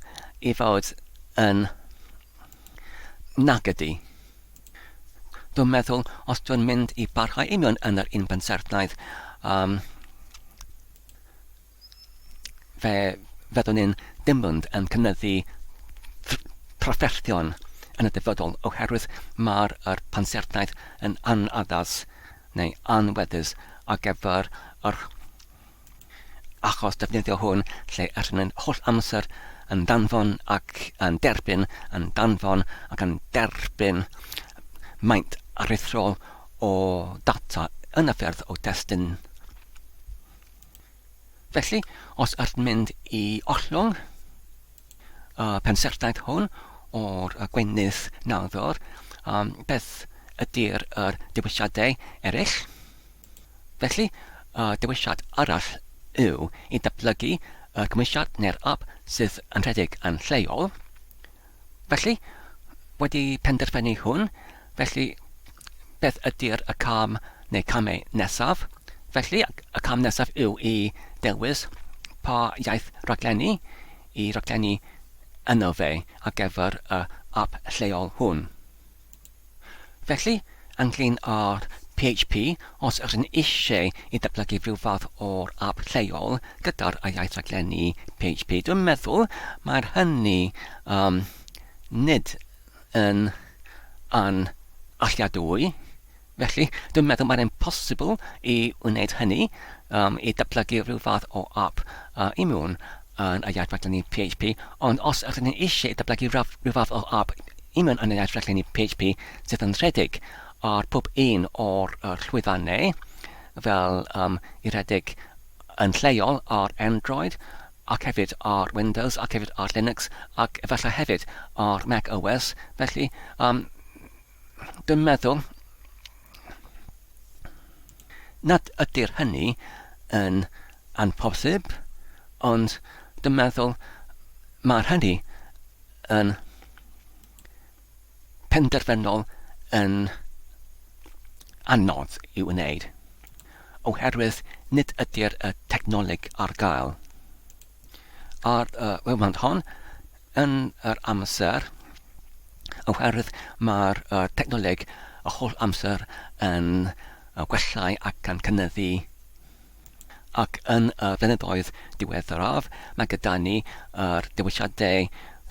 i fod yn nag ydy. Dwi'n meddwl os dwi'n mynd i barhau union yn yr un pensaernïaeth, um, fe fyddwn ni'n dim ond yn cynyddu trafferthion yn y dyfodol oherwydd mae'r yr pensaernïaeth yn anaddas neu anweddus ar gyfer yr achos defnyddio hwn lle ydyn ni'n holl amser yn danfon ac yn derbyn, yn danfon ac yn derbyn maint aruthrol o data yn y ffyrdd o destun. Felly, os ydyn mynd i ollwng y pensaernïaeth hwn o'r gweinydd nawddwr, um, beth ydy'r yr dewisiadau eraill? Felly, y dewisiad arall yw i ddatblygu y cymwysiad neu'r ap sydd yn rhedeg yn lleol. Felly, wedi penderfynu hwn, felly beth ydy'r y cam neu camau nesaf? Felly, y cam nesaf yw i dewis pa iaith raglenni i raglenni yno fe ar gyfer y ap lleol hwn. Felly, ynglyn â'r PHP, os ydych chi'n eisiau i ddatblygu rhyw fath o'r ap lleol gyda'r iaith raglenni PHP, dwi'n meddwl mae'r hynny um, nid yn An alliadwy. Felly, dwi'n meddwl mae'n impossible i wneud hynny, um, i datblygu rhyw fath o app i mewn yn y iaith raglenni PHP, ond os ydyn ni eisiau datblygu rhyw fath o app i mewn yn y iaith raglenni PHP sydd yn rhedeg ar pob un o'r llwyfannau, fel um, i redeg yn lleol ar Android, ac hefyd ar Windows, ac hefyd ar Linux, ac efallai hefyd ar Mac OS. Felly, um, dwi'n meddwl nad ydy'r hynny yn anphosib, ond dwi'n meddwl mae'r hynny yn penderfynol yn anodd i'w wneud, oherwydd nid ydy'r y technoleg ar gael. Ar y wefan hon, yn yr amser, oherwydd mae'r technoleg y holl amser yn gwellau ac yn cynyddu Ac yn y blynyddoedd diweddaraf, mae gyda ni yr dewisiadau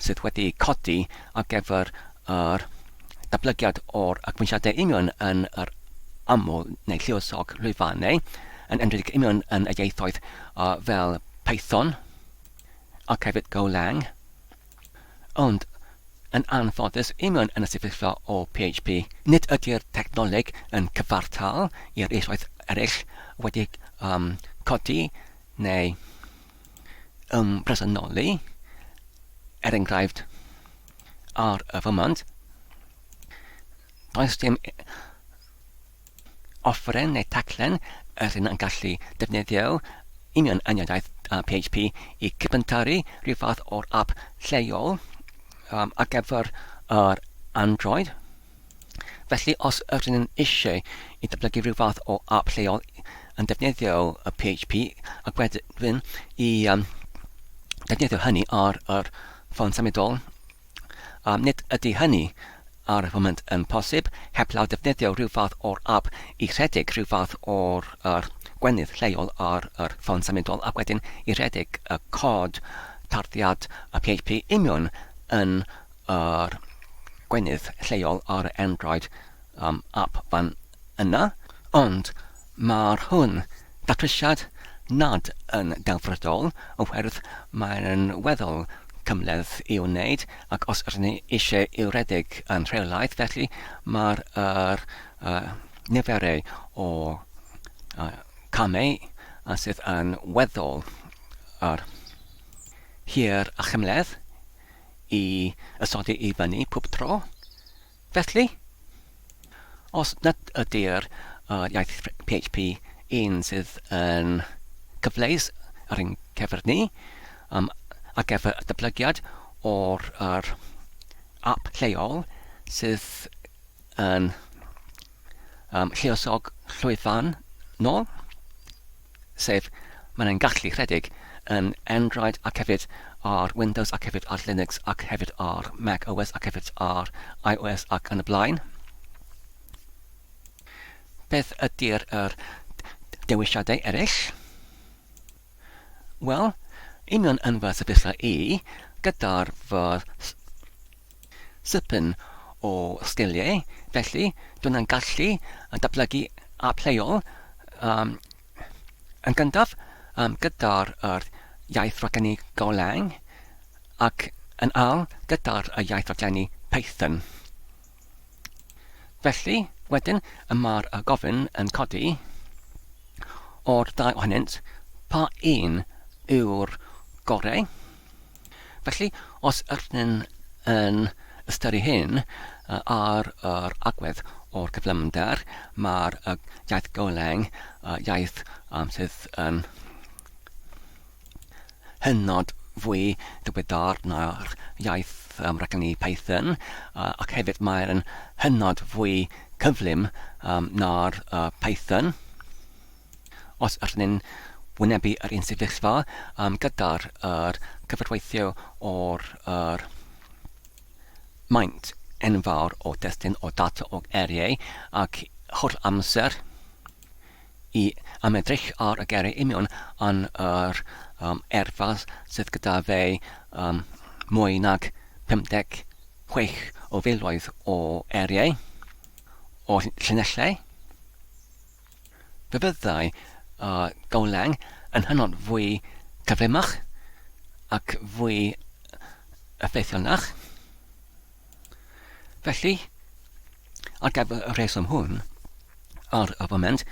sydd wedi codi ar gyfer yr datblygiad o'r cymwysiadau union yn yr aml neu lluosog lwyfannau, yn enwedig union yn y ieithoedd fel Python ac hefyd Golang. Ond, yn anffodus, union yn y sefyllfa o PHP, nid ydy'r technoleg yn cyfartal i'r ieithoedd eraill wedi um, codi neu ymbresennoli, er enghraifft, ar y foment, does dim Offeryn neu taclen yr hyn yn gallu defnyddio union yn iaith PHP i cyfyntaru rhyw fath o'r app lleol um, ar gyfer yr Android. Felly, os ydyn yn eisiau i ddatblygu rhyw fath o app lleol yn defnyddio y PHP ac wedyn i um, defnyddio hynny ar yr ffôn symudol, Nid ydy hynny ar y foment yn posib, heblaw defnyddio rhyw fath o'r ap i rhedeg rhyw fath o'r yr gwenydd lleol ar yr ffôn symudol ac wedyn i rhedeg y cod tarddiad y PHP union yn yr gwenydd lleol ar y Android um, app fan yna. Ond Mae'r hwn datrysiad nad yn delfrydol oherwydd mae'n weddol cymhleth i'w wneud ac os ydyn ni eisiau i'w redeg yn rheolaidd felly mae'r yr uh, niferau o uh, camau sydd yn weddol yr hir a chymhleth i ysodi i fyny pob tro. Felly, os nad ydy'r iaith PHP un sydd yn cyfleus ar ein cyfer ni, um, ar gyfer y datblygiad o'r yr app lleol sydd yn um, lluosog llwyfan nôl, sef mae'n ein gallu rhedeg yn Android ac hefyd ar Windows ac hefyd ar Linux ac hefyd ar Mac OS ac hefyd ar iOS ac yn y blaen. Beth ydy'r er dewisiadau eraill? Wel, union yn fy sefyllfa i, gyda'r fy sypyn o sgiliau, felly dwi'n yn gallu datblygu app lleol um, yn gyntaf um, gyda'r er iaith raglenni Golang ac yn ail gyda'r iaith raglenni Python. Felly, wedyn, y mae'r gofyn yn codi o'r ddau ohonynt, pa un yw'r gorau? Felly, os ydyn yn ystyru hyn ar yr agwedd o'r cyflymder, mae'r iaith Golang, iaith sydd yn hynod fwy diweddar na'r iaith um, raglenni Python, ac hefyd mae'n hynod fwy cyflym um, na'r Python. Os ydyn ni'n wynebu yr un sefyllfa um, gyda'r er cyfarweithio o'r er maint enfawr o destun o data o eiriau ac holl amser i am edrych ar y geiriau union yn yr um, erfa sydd gyda fe um, mwy nag 56 o filoedd o eiriau, o llinellau. Fe fyddai Golang yn hynod fwy cyflymach ac fwy effeithiolnach. Felly, ar gyfer y rheswm hwn, ar y foment,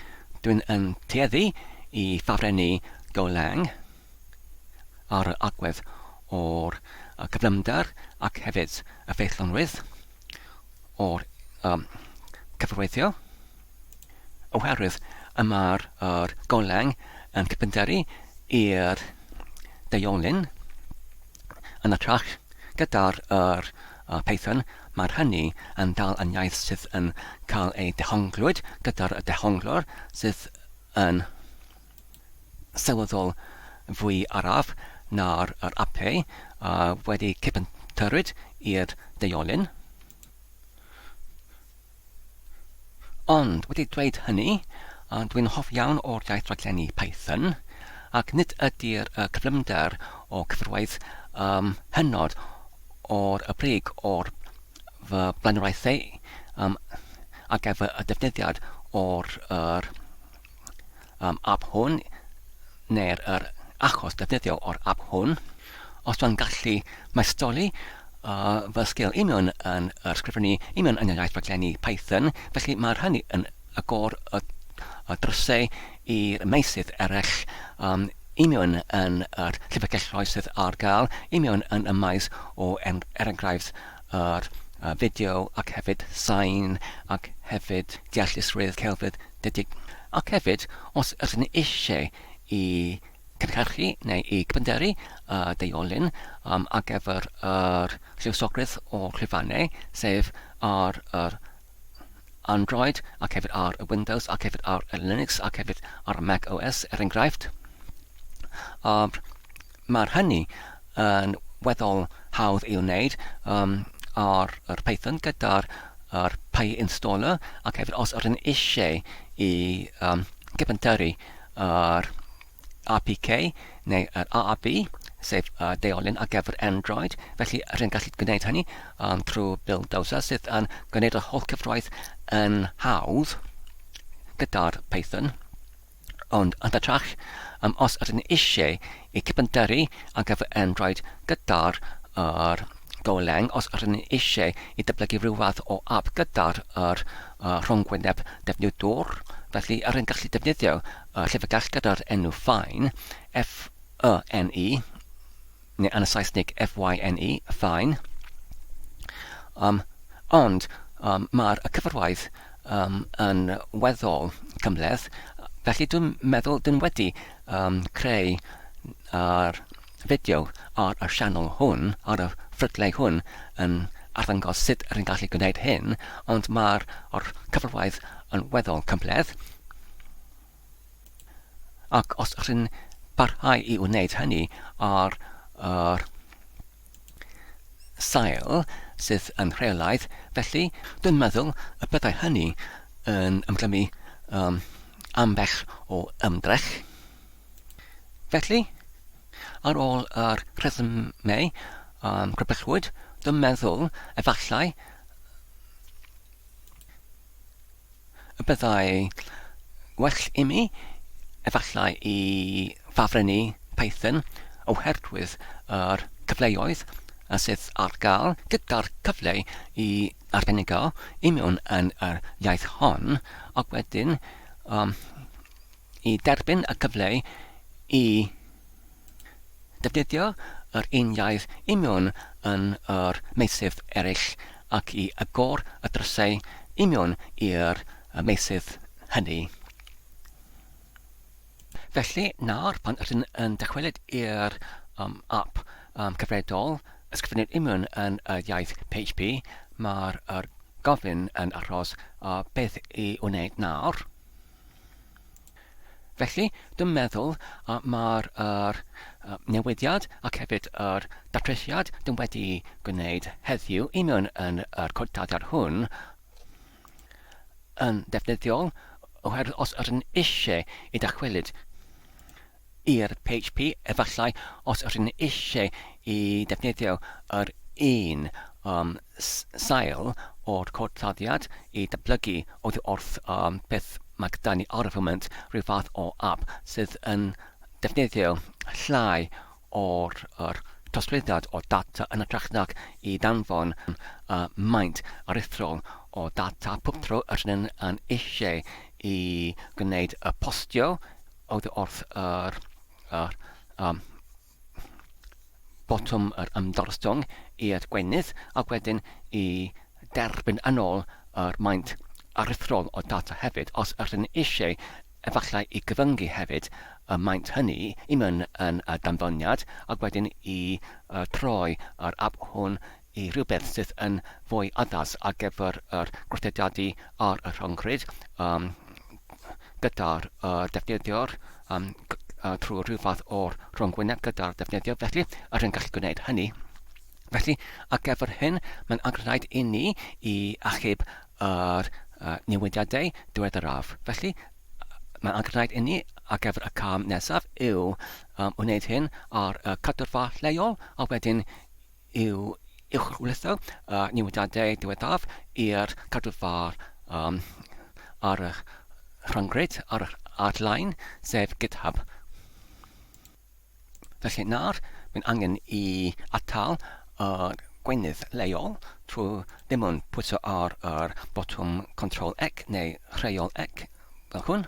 dwi'n yn tueddu i ffafrennu Golang ar yr agwedd o'r cyflymder ac hefyd effeithlonrwydd o'r um, cyfarweithio, oherwydd y mae'r yr Golang yn cyfyngderu i'r deuolyn yn hytrach gyda'r yr Python, mae'r hynny yn dal yn iaith sydd yn cael ei dehonglwyd gyda'r dehonglwr sydd yn sylweddol fwy araf na'r yr ape wedi cyfyntyrwyd i'r deuolyn. Ond, wedi dweud hynny, dwi'n hoff iawn o'r iaith raglenni Python, ac nid ydy'r cyflymder o cyfrwaith um, hynod o'r y brig o'r fy blaenoriaethau um, ar gyfer y defnyddiad o'r yr, um, app hwn, neu'r yr achos defnyddio o'r app hwn. Os dwi'n gallu maestoli fy sgil union yn yr sgrifennu union yn yr iaith raglenni Python, felly mae'r hynny yn agor y, y drysau i'r meysydd eraill um, union yn yr llyfrgelloedd sydd ar gael, union yn y maes o er, er enghraifft yr uh, fideo ac hefyd sain ac hefyd deallusrwydd celfydd dydig. Ac hefyd, os ydyn ni eisiau i cynhyrchu neu i gyfyngderu y deuolyn um, ar gyfer yr lluosogrwydd o llwyfannau, sef ar yr Android ac hefyd ar y Windows ac hefyd ar y Linux ac hefyd ar y Mac OS er enghraifft. Um, Mae'r hynny yn weddol hawdd i'w wneud um, ar yr Python gyda'r yr PyInstaller ac hefyd os ydyn eisiau i um, gyfyntyrru yr APK neu yr AAB, sef y deolyn ar gyfer Android, felly rydyn gallu gwneud hynny um, trwy Buildozer sydd yn gwneud yr holl cyfraith yn hawdd gyda'r Python. Ond yn hytrach, um, os ydyn ni eisiau i cyfyngderu ar gyfer Android gyda'r yr Golang, os ydyn ni eisiau i dyblygu rhyw fath o app gyda'r yr uh, rhwngwyneb defnyddwr, felly ydyn gallu defnyddio y llyfrgell gyda'r enw Fine, F-Y-N-E, neu yn y Saesneg F-Y-N-E, Fine. Um, ond um, mae'r cyfarwaith um, yn weddol cymhleth, felly dwi'n meddwl dwi'n wedi um, creu yr fideo ar y sianel hwn, ar y ffrydle hwn, yn arddangos sut rydyn gallu gwneud hyn, ond mae'r or cyfarwydd yn weddol cymhleth. Ac os rydyn parhau i wneud hynny ar yr sail sydd yn rheolaidd, felly dwi'n meddwl y byddai hynny yn ymglymu um, ambell o ymdrech. Felly, ar ôl yr rhesymau um, crybwyllwyd, dwi'n meddwl efallai y byddai well i mi efallai i ffafrennu Python oherwydd yr cyfleoedd sydd ar gael gyda'r cyfle i arbenigo i mewn yn yr iaith hon ac wedyn um, i derbyn y cyfle i ddefnyddio yr un iaith union yn yr meysydd eraill ac i agor y drysau union i'r meysydd hynny. Felly, nawr, pan ydyn yn dychwelyd i'r um, app um, cyfredol, ysgrifennu'r union yn y iaith PHP, mae'r er gofyn yn aros uh, beth i wneud nawr. Felly, dwi'n meddwl uh, mae'r er, uh, newidiad ac hefyd yr datrysiad dwi'n wedi gwneud heddiw i mewn yn yr codadau hwn yn ddefnyddiol oherwydd os ydyn eisiau i dychwelyd i'r PHP, efallai os ydyn eisiau i defnyddio yr un um, sail o'r cod taddiad i datblygu oddi wrth um, beth mae gyda ni ar y foment, rhyw fath o app sydd yn defnyddio llai o'r yr trosglwyddiad o data yn hytrach nag i ddanfon y maint aruthrol o data pob tro yr ydyn yn eisiau i gwneud y postio oddi wrth yr, yr um, botwm yr ymddorstwng i'r gweinydd ac wedyn i derbyn yn ôl yr maint aruthrol o data hefyd. Os ydyn eisiau efallai i gyfyngu hefyd y maint hynny i mewn yn y danfoniad ac wedyn i troi yr ap hwn i rhywbeth sydd yn fwy addas ar gyfer yr gweithrediadu ar y rhyngrwyd um, gyda'r uh, defnyddiwr um, trwy rhyw fath o'r rhyngwyneb gyda'r defnyddiwr. Felly, yr yn gallu gwneud hynny. Felly, ar gyfer hyn, mae'n angenrhaid i ni i achub yr uh, newidiadau diweddaraf. Felly, mae'n angenrhaid i ni ar gyfer y cam nesaf yw um, wneud hyn ar y cadwrfa lleol a wedyn i'w uwchlwytho y newidiadau diweddaraf i'r cadwrfa um, ar y rhyngrwyd, ar yr ar-lein, sef GitHub. Felly nawr, mae'n angen i atal y gweinydd leol trwy ddim ond pwyso ar yr botwm Control Ec neu Rheol Ec fel hwn.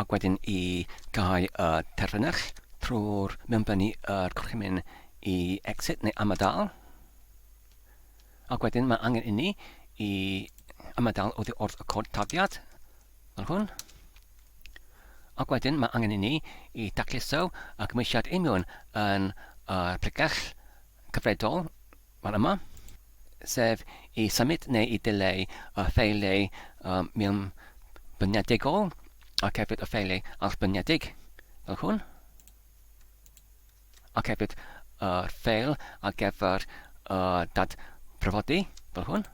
Ac wedyn i gau y terfynell trwy'r mewnbynnu yr gorchymyn i exit neu ymadael. Ac wedyn mae angen inni i ymadael oddi wrth y cod tarddiad fel hwn. Ac wedyn mae angen i ni i dacluso y cymwysiad union yn y pregell cyfredol fan yma, sef i symud neu i dileu y ffeiliau um, mewnbynnedigol ac hefyd y ffeiliau allbynnedig fel hwn. Ac hefyd yr ffeil ar gyfer y dadbrofodi fel hwn.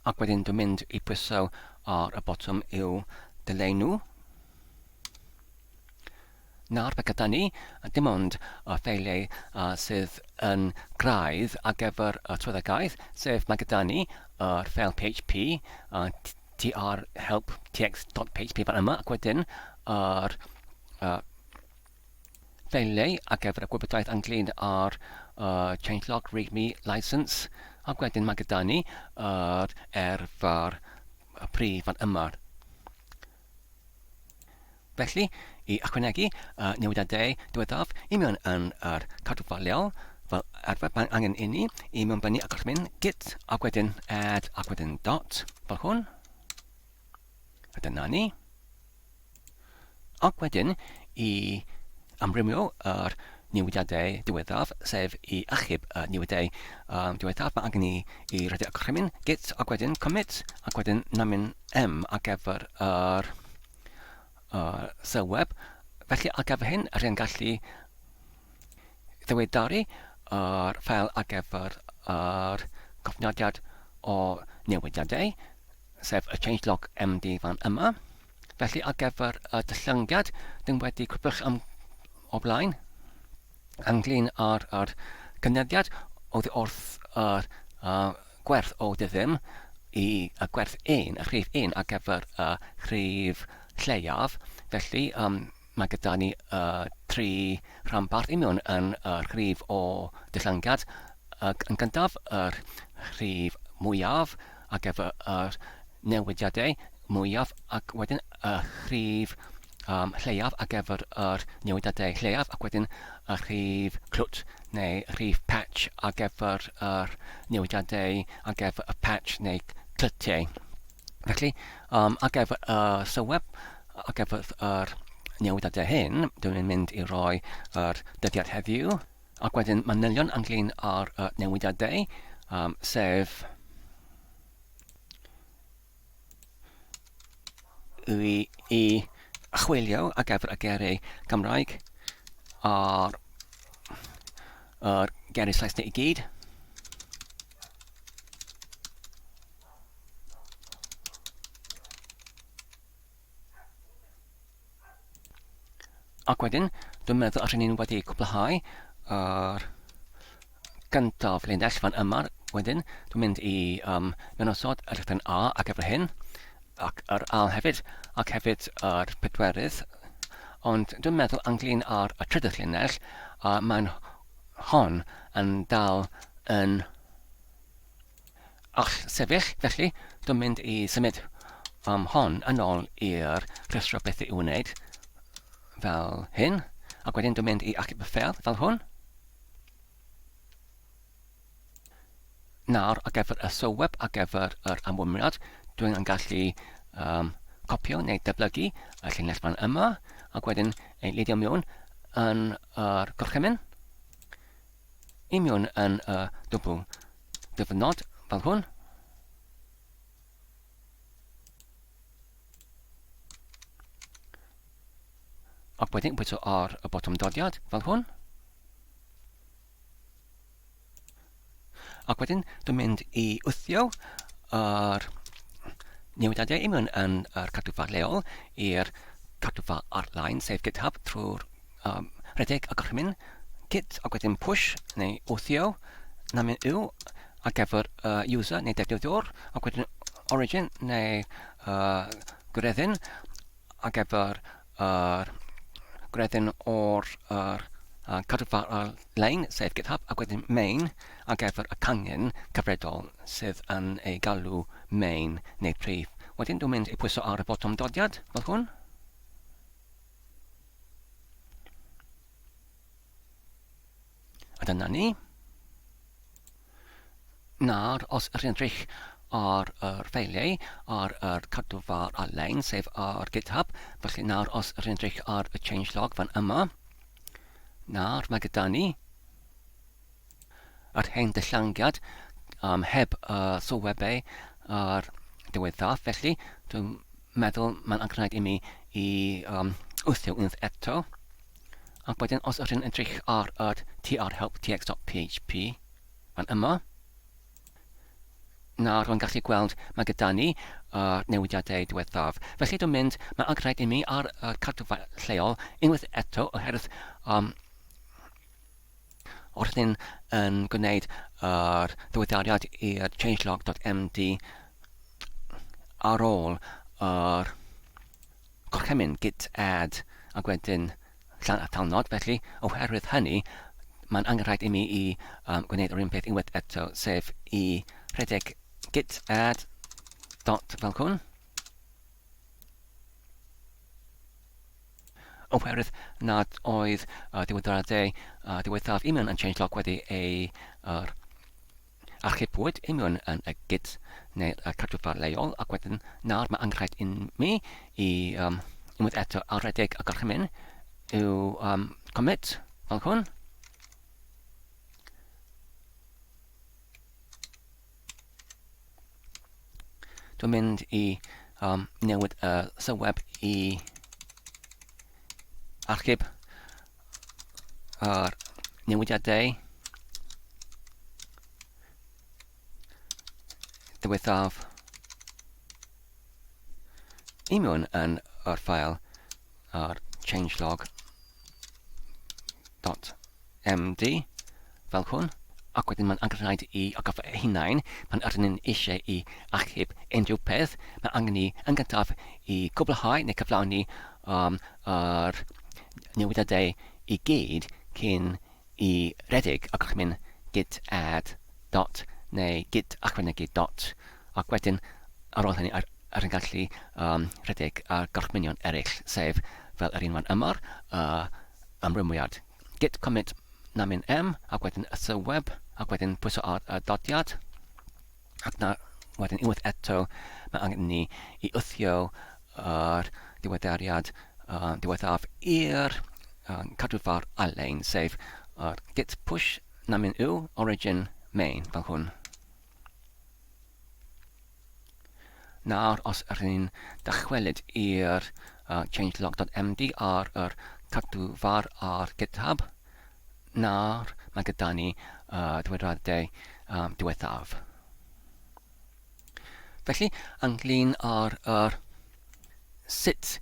Ac wedyn dwi'n mynd i pwyso ar y botwm i'w dileu nhw. Nawr fe gyda ni dim ond y ffeiliau sydd yn graidd ar gyfer y trwyddegaeth, sef mae gyda ni yr ffeil PHP, trhelp.txt.php fan yma, ac wedyn yr Ffeiliau ar gyfer y gwybodaeth ynglyn â'r uh, changelog, readme, license, ac wedyn mae gyda ni yr erfar y prif fan yma. Felly, i ychwanegu uh, newidiadau diweddaf i mewn yn yr cadwfa leol, fel arfer, mae angen i ni i mewnbynnu y gorchymyn git ac wedyn add ac wedyn dot, fel hwn. A dyna ni. Ac wedyn i amrywio yr newidiadau diweddaf, sef i achub y newidiadau um, diweddaf, mae angen i, i redeg y gorchymyn git ac wedyn commit ac wedyn namin m ar gyfer yr uh, sylweb. Felly ar gyfer hyn, rydyn gallu ddiweddaru yr ffeil ar gyfer yr cofnodiad o newidiadau, sef y changelog MD fan yma. Felly ar gyfer y dyllyngiad, dyn wedi crybwyll am o blaen, ynglyn â'r yr cynyddiad oddi wrth yr uh, gwerth o dy ddim i y gwerth 1, y rhif 1 ar gyfer y rhif lleiaf. Felly um, mae gyda ni y tri rhanbarth union yn y rhif o dillyngiad. Yn gyntaf, yr rhif mwyaf ar gyfer yr newidiadau mwyaf ac wedyn y rhif um, lleiaf ar gyfer yr newidiadau lleiaf ac wedyn y rhif clwt neu rhif patch ar gyfer yr newidiadau ar gyfer y patch neu clytiau. Felly, um, ar gyfer y sylweb, ar gyfer yr newidiadau hyn, dwi'n mynd i roi yr dyddiad heddiw, ac wedyn manylion ynglyn â'r uh, newidiadau, um, sef i, i chwilio ar gyfer y geiriau Cymraeg a'r yr geiriau Saesneg i gyd. Ac wedyn, dwi'n meddwl rydyn ni'n wedi cwblhau yr gyntaf linell fan yma. Wedyn, dwi'n mynd i um, mewn-osod y llythyren A ar gyfer hyn, ac yr A hefyd, ac hefyd yr pedwerydd. Ond dwi'n meddwl ynglyn â'r y trydydd linell, a mae'n hon yn dal yn all sefyll, felly dwi'n mynd i symud um, hon yn ôl i'r rhestr o bethau i'w wneud, fel hyn, ac wedyn dwi'n mynd i achub y ffeil fel hwn. Nawr, ar gyfer y sylweb, ar gyfer yr amwymriad, dwi'n yn gallu um, copio neu dyblygu y llinell fan yma, ac wedyn ei lidio mewn yn yr gorchymyn. I mewn yn y dwbl dyfynod fel hwn. Ac wedyn pwyso ar y botwm dodiad fel hwn. Ac wedyn dwi'n mynd i wthio yr newidiadau i mewn yn yr cadwfa leol i'r cadwfa ar-lein, sef GitHub, trwy'r um, rhedeg y gorchymyn git ac wedyn push neu wthio namyn yw ar gyfer uh, user neu defnyddiwr ac wedyn origin neu uh, gwreddyn ar gyfer yr uh, gwreddyn o'r uh, uh, cadwfa ar-lein, sef GitHub, ac wedyn main ar gyfer y cangen cyfredol sydd yn ei galw main neu prif. Wedyn dwi'n mynd i pwyso ar y botwm dodiad fel hwn. A dyna ni. Nawr, os ydych chi'n edrych ar yr ffeiliau ar yr cadwfa ar-lein, sef ar GitHub, felly nawr os ydych chi'n edrych ar y changelog fan yma, nawr mae gyda ni yr hen dyllangiad um, heb y sylwebau ar diweddaf, felly dwi'n meddwl mae'n angenrhaid i mi i um, wthio unwaith eto. Ac wedyn os ydych chi'n edrych ar yr trhelptx.php fan yma, nawr rwy'n gallu gweld mae gyda ni yr newidiadau diwethaf. Felly dwi'n mynd, mae angenrhaid i mi ar y cadwfa lleol unwaith eto oherwydd um, wrth hyn yn gwneud yr ddiweddariad i'r changelog.md ar ôl yr gorchymyn git add ac wedyn llan atalnod, felly oherwydd hynny mae'n angenrhaid i mi i um, gwneud yr un peth unwaith eto, sef i rhedeg git add dot fel hwn. Oherwydd nad oedd y diweddariadau uh, diwethaf i mewn yn changelog wedi ei uh, archebwyd i mewn yn y git neu'r uh, cadwfa leol ac wedyn nawr mae angenrhaid i mi i um, unwaith eto arredeg y gorchymyn yw um, commit fel hwn. Dwi'n mynd i um, newid y sylweb i archeb yr newidiadau diwethaf i mewn yn yr ffael ar changelog dot md fel hwn, ac wedyn mae'n angenrhaid i atgoffa eu hunain pan ydyn ni'n eisiau i achub unrhyw peth, mae angen ni yn gyntaf i gwblhau neu cyflawni um, yr newidiadau i gyd cyn i redeg y gorchymyn git add dot neu git ychwanegu dot ac wedyn ar ôl hynny ar, ar yn gallu um, rhedeg ar gorchmynion eraill, sef fel yr un fan yma, uh, ymrwymiad git commit namin m ac wedyn y sylweb ac wedyn pwyso ar y dodiad ac na wedyn unwaith eto mae angen ni i wthio yr diweddariad uh, diwethaf i'r uh, cadwfar ar-lein sef yr git push namin u origin main fel hwn. Nawr, os ydyn ni'n dychwelyd i'r uh, changelog.md ar yr cadw far ar GitHub, nawr mae gyda ni uh, diweddariadau um, diwethaf. Felly, ynglyn â'r yr sut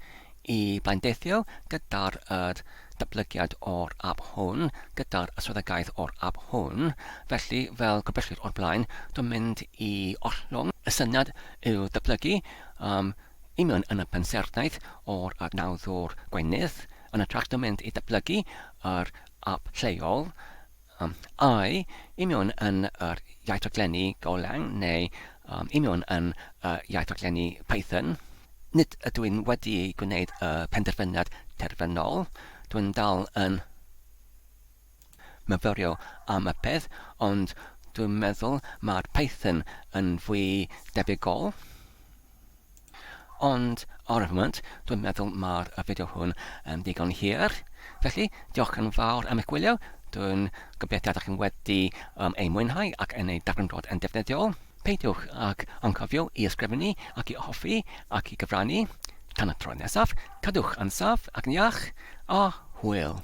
i blaendeithio gyda'r yr datblygiad o'r ap hwn, gyda'r swyddogaeth o'r ap hwn. Felly, fel gobeithio o'r blaen, dwi'n mynd i ollwng y syniad i'w ddatblygu um, i mewn yn y pensaernïaeth o'r adnawddwr gweinydd. Yn hytrach, dwi'n mynd i ddatblygu yr ap lleol um, ai i mewn yn yr iaith raglenni Golang neu um, i mewn yn y iaith raglenni Python. Nid ydw i'n wedi gwneud y penderfyniad terfynol, dwi'n dal yn myfyrio am y peth, ond dwi'n meddwl mae'r Python yn fwy debygol. Ond ar y foment, dwi'n meddwl mae'r fideo hwn yn ddigon hir. Felly, diolch yn fawr am eich gwylio. Dwi'n gobeithio ydych chi'n wedi um, ei mwynhau ac yn ei darganfod yn defnyddiol. Peidiwch ag anghofio i ysgrifennu ac i hoffi ac i gyfrannu. Tan y tro nesaf, cadwch yn saff ac yn iach, a hwyl!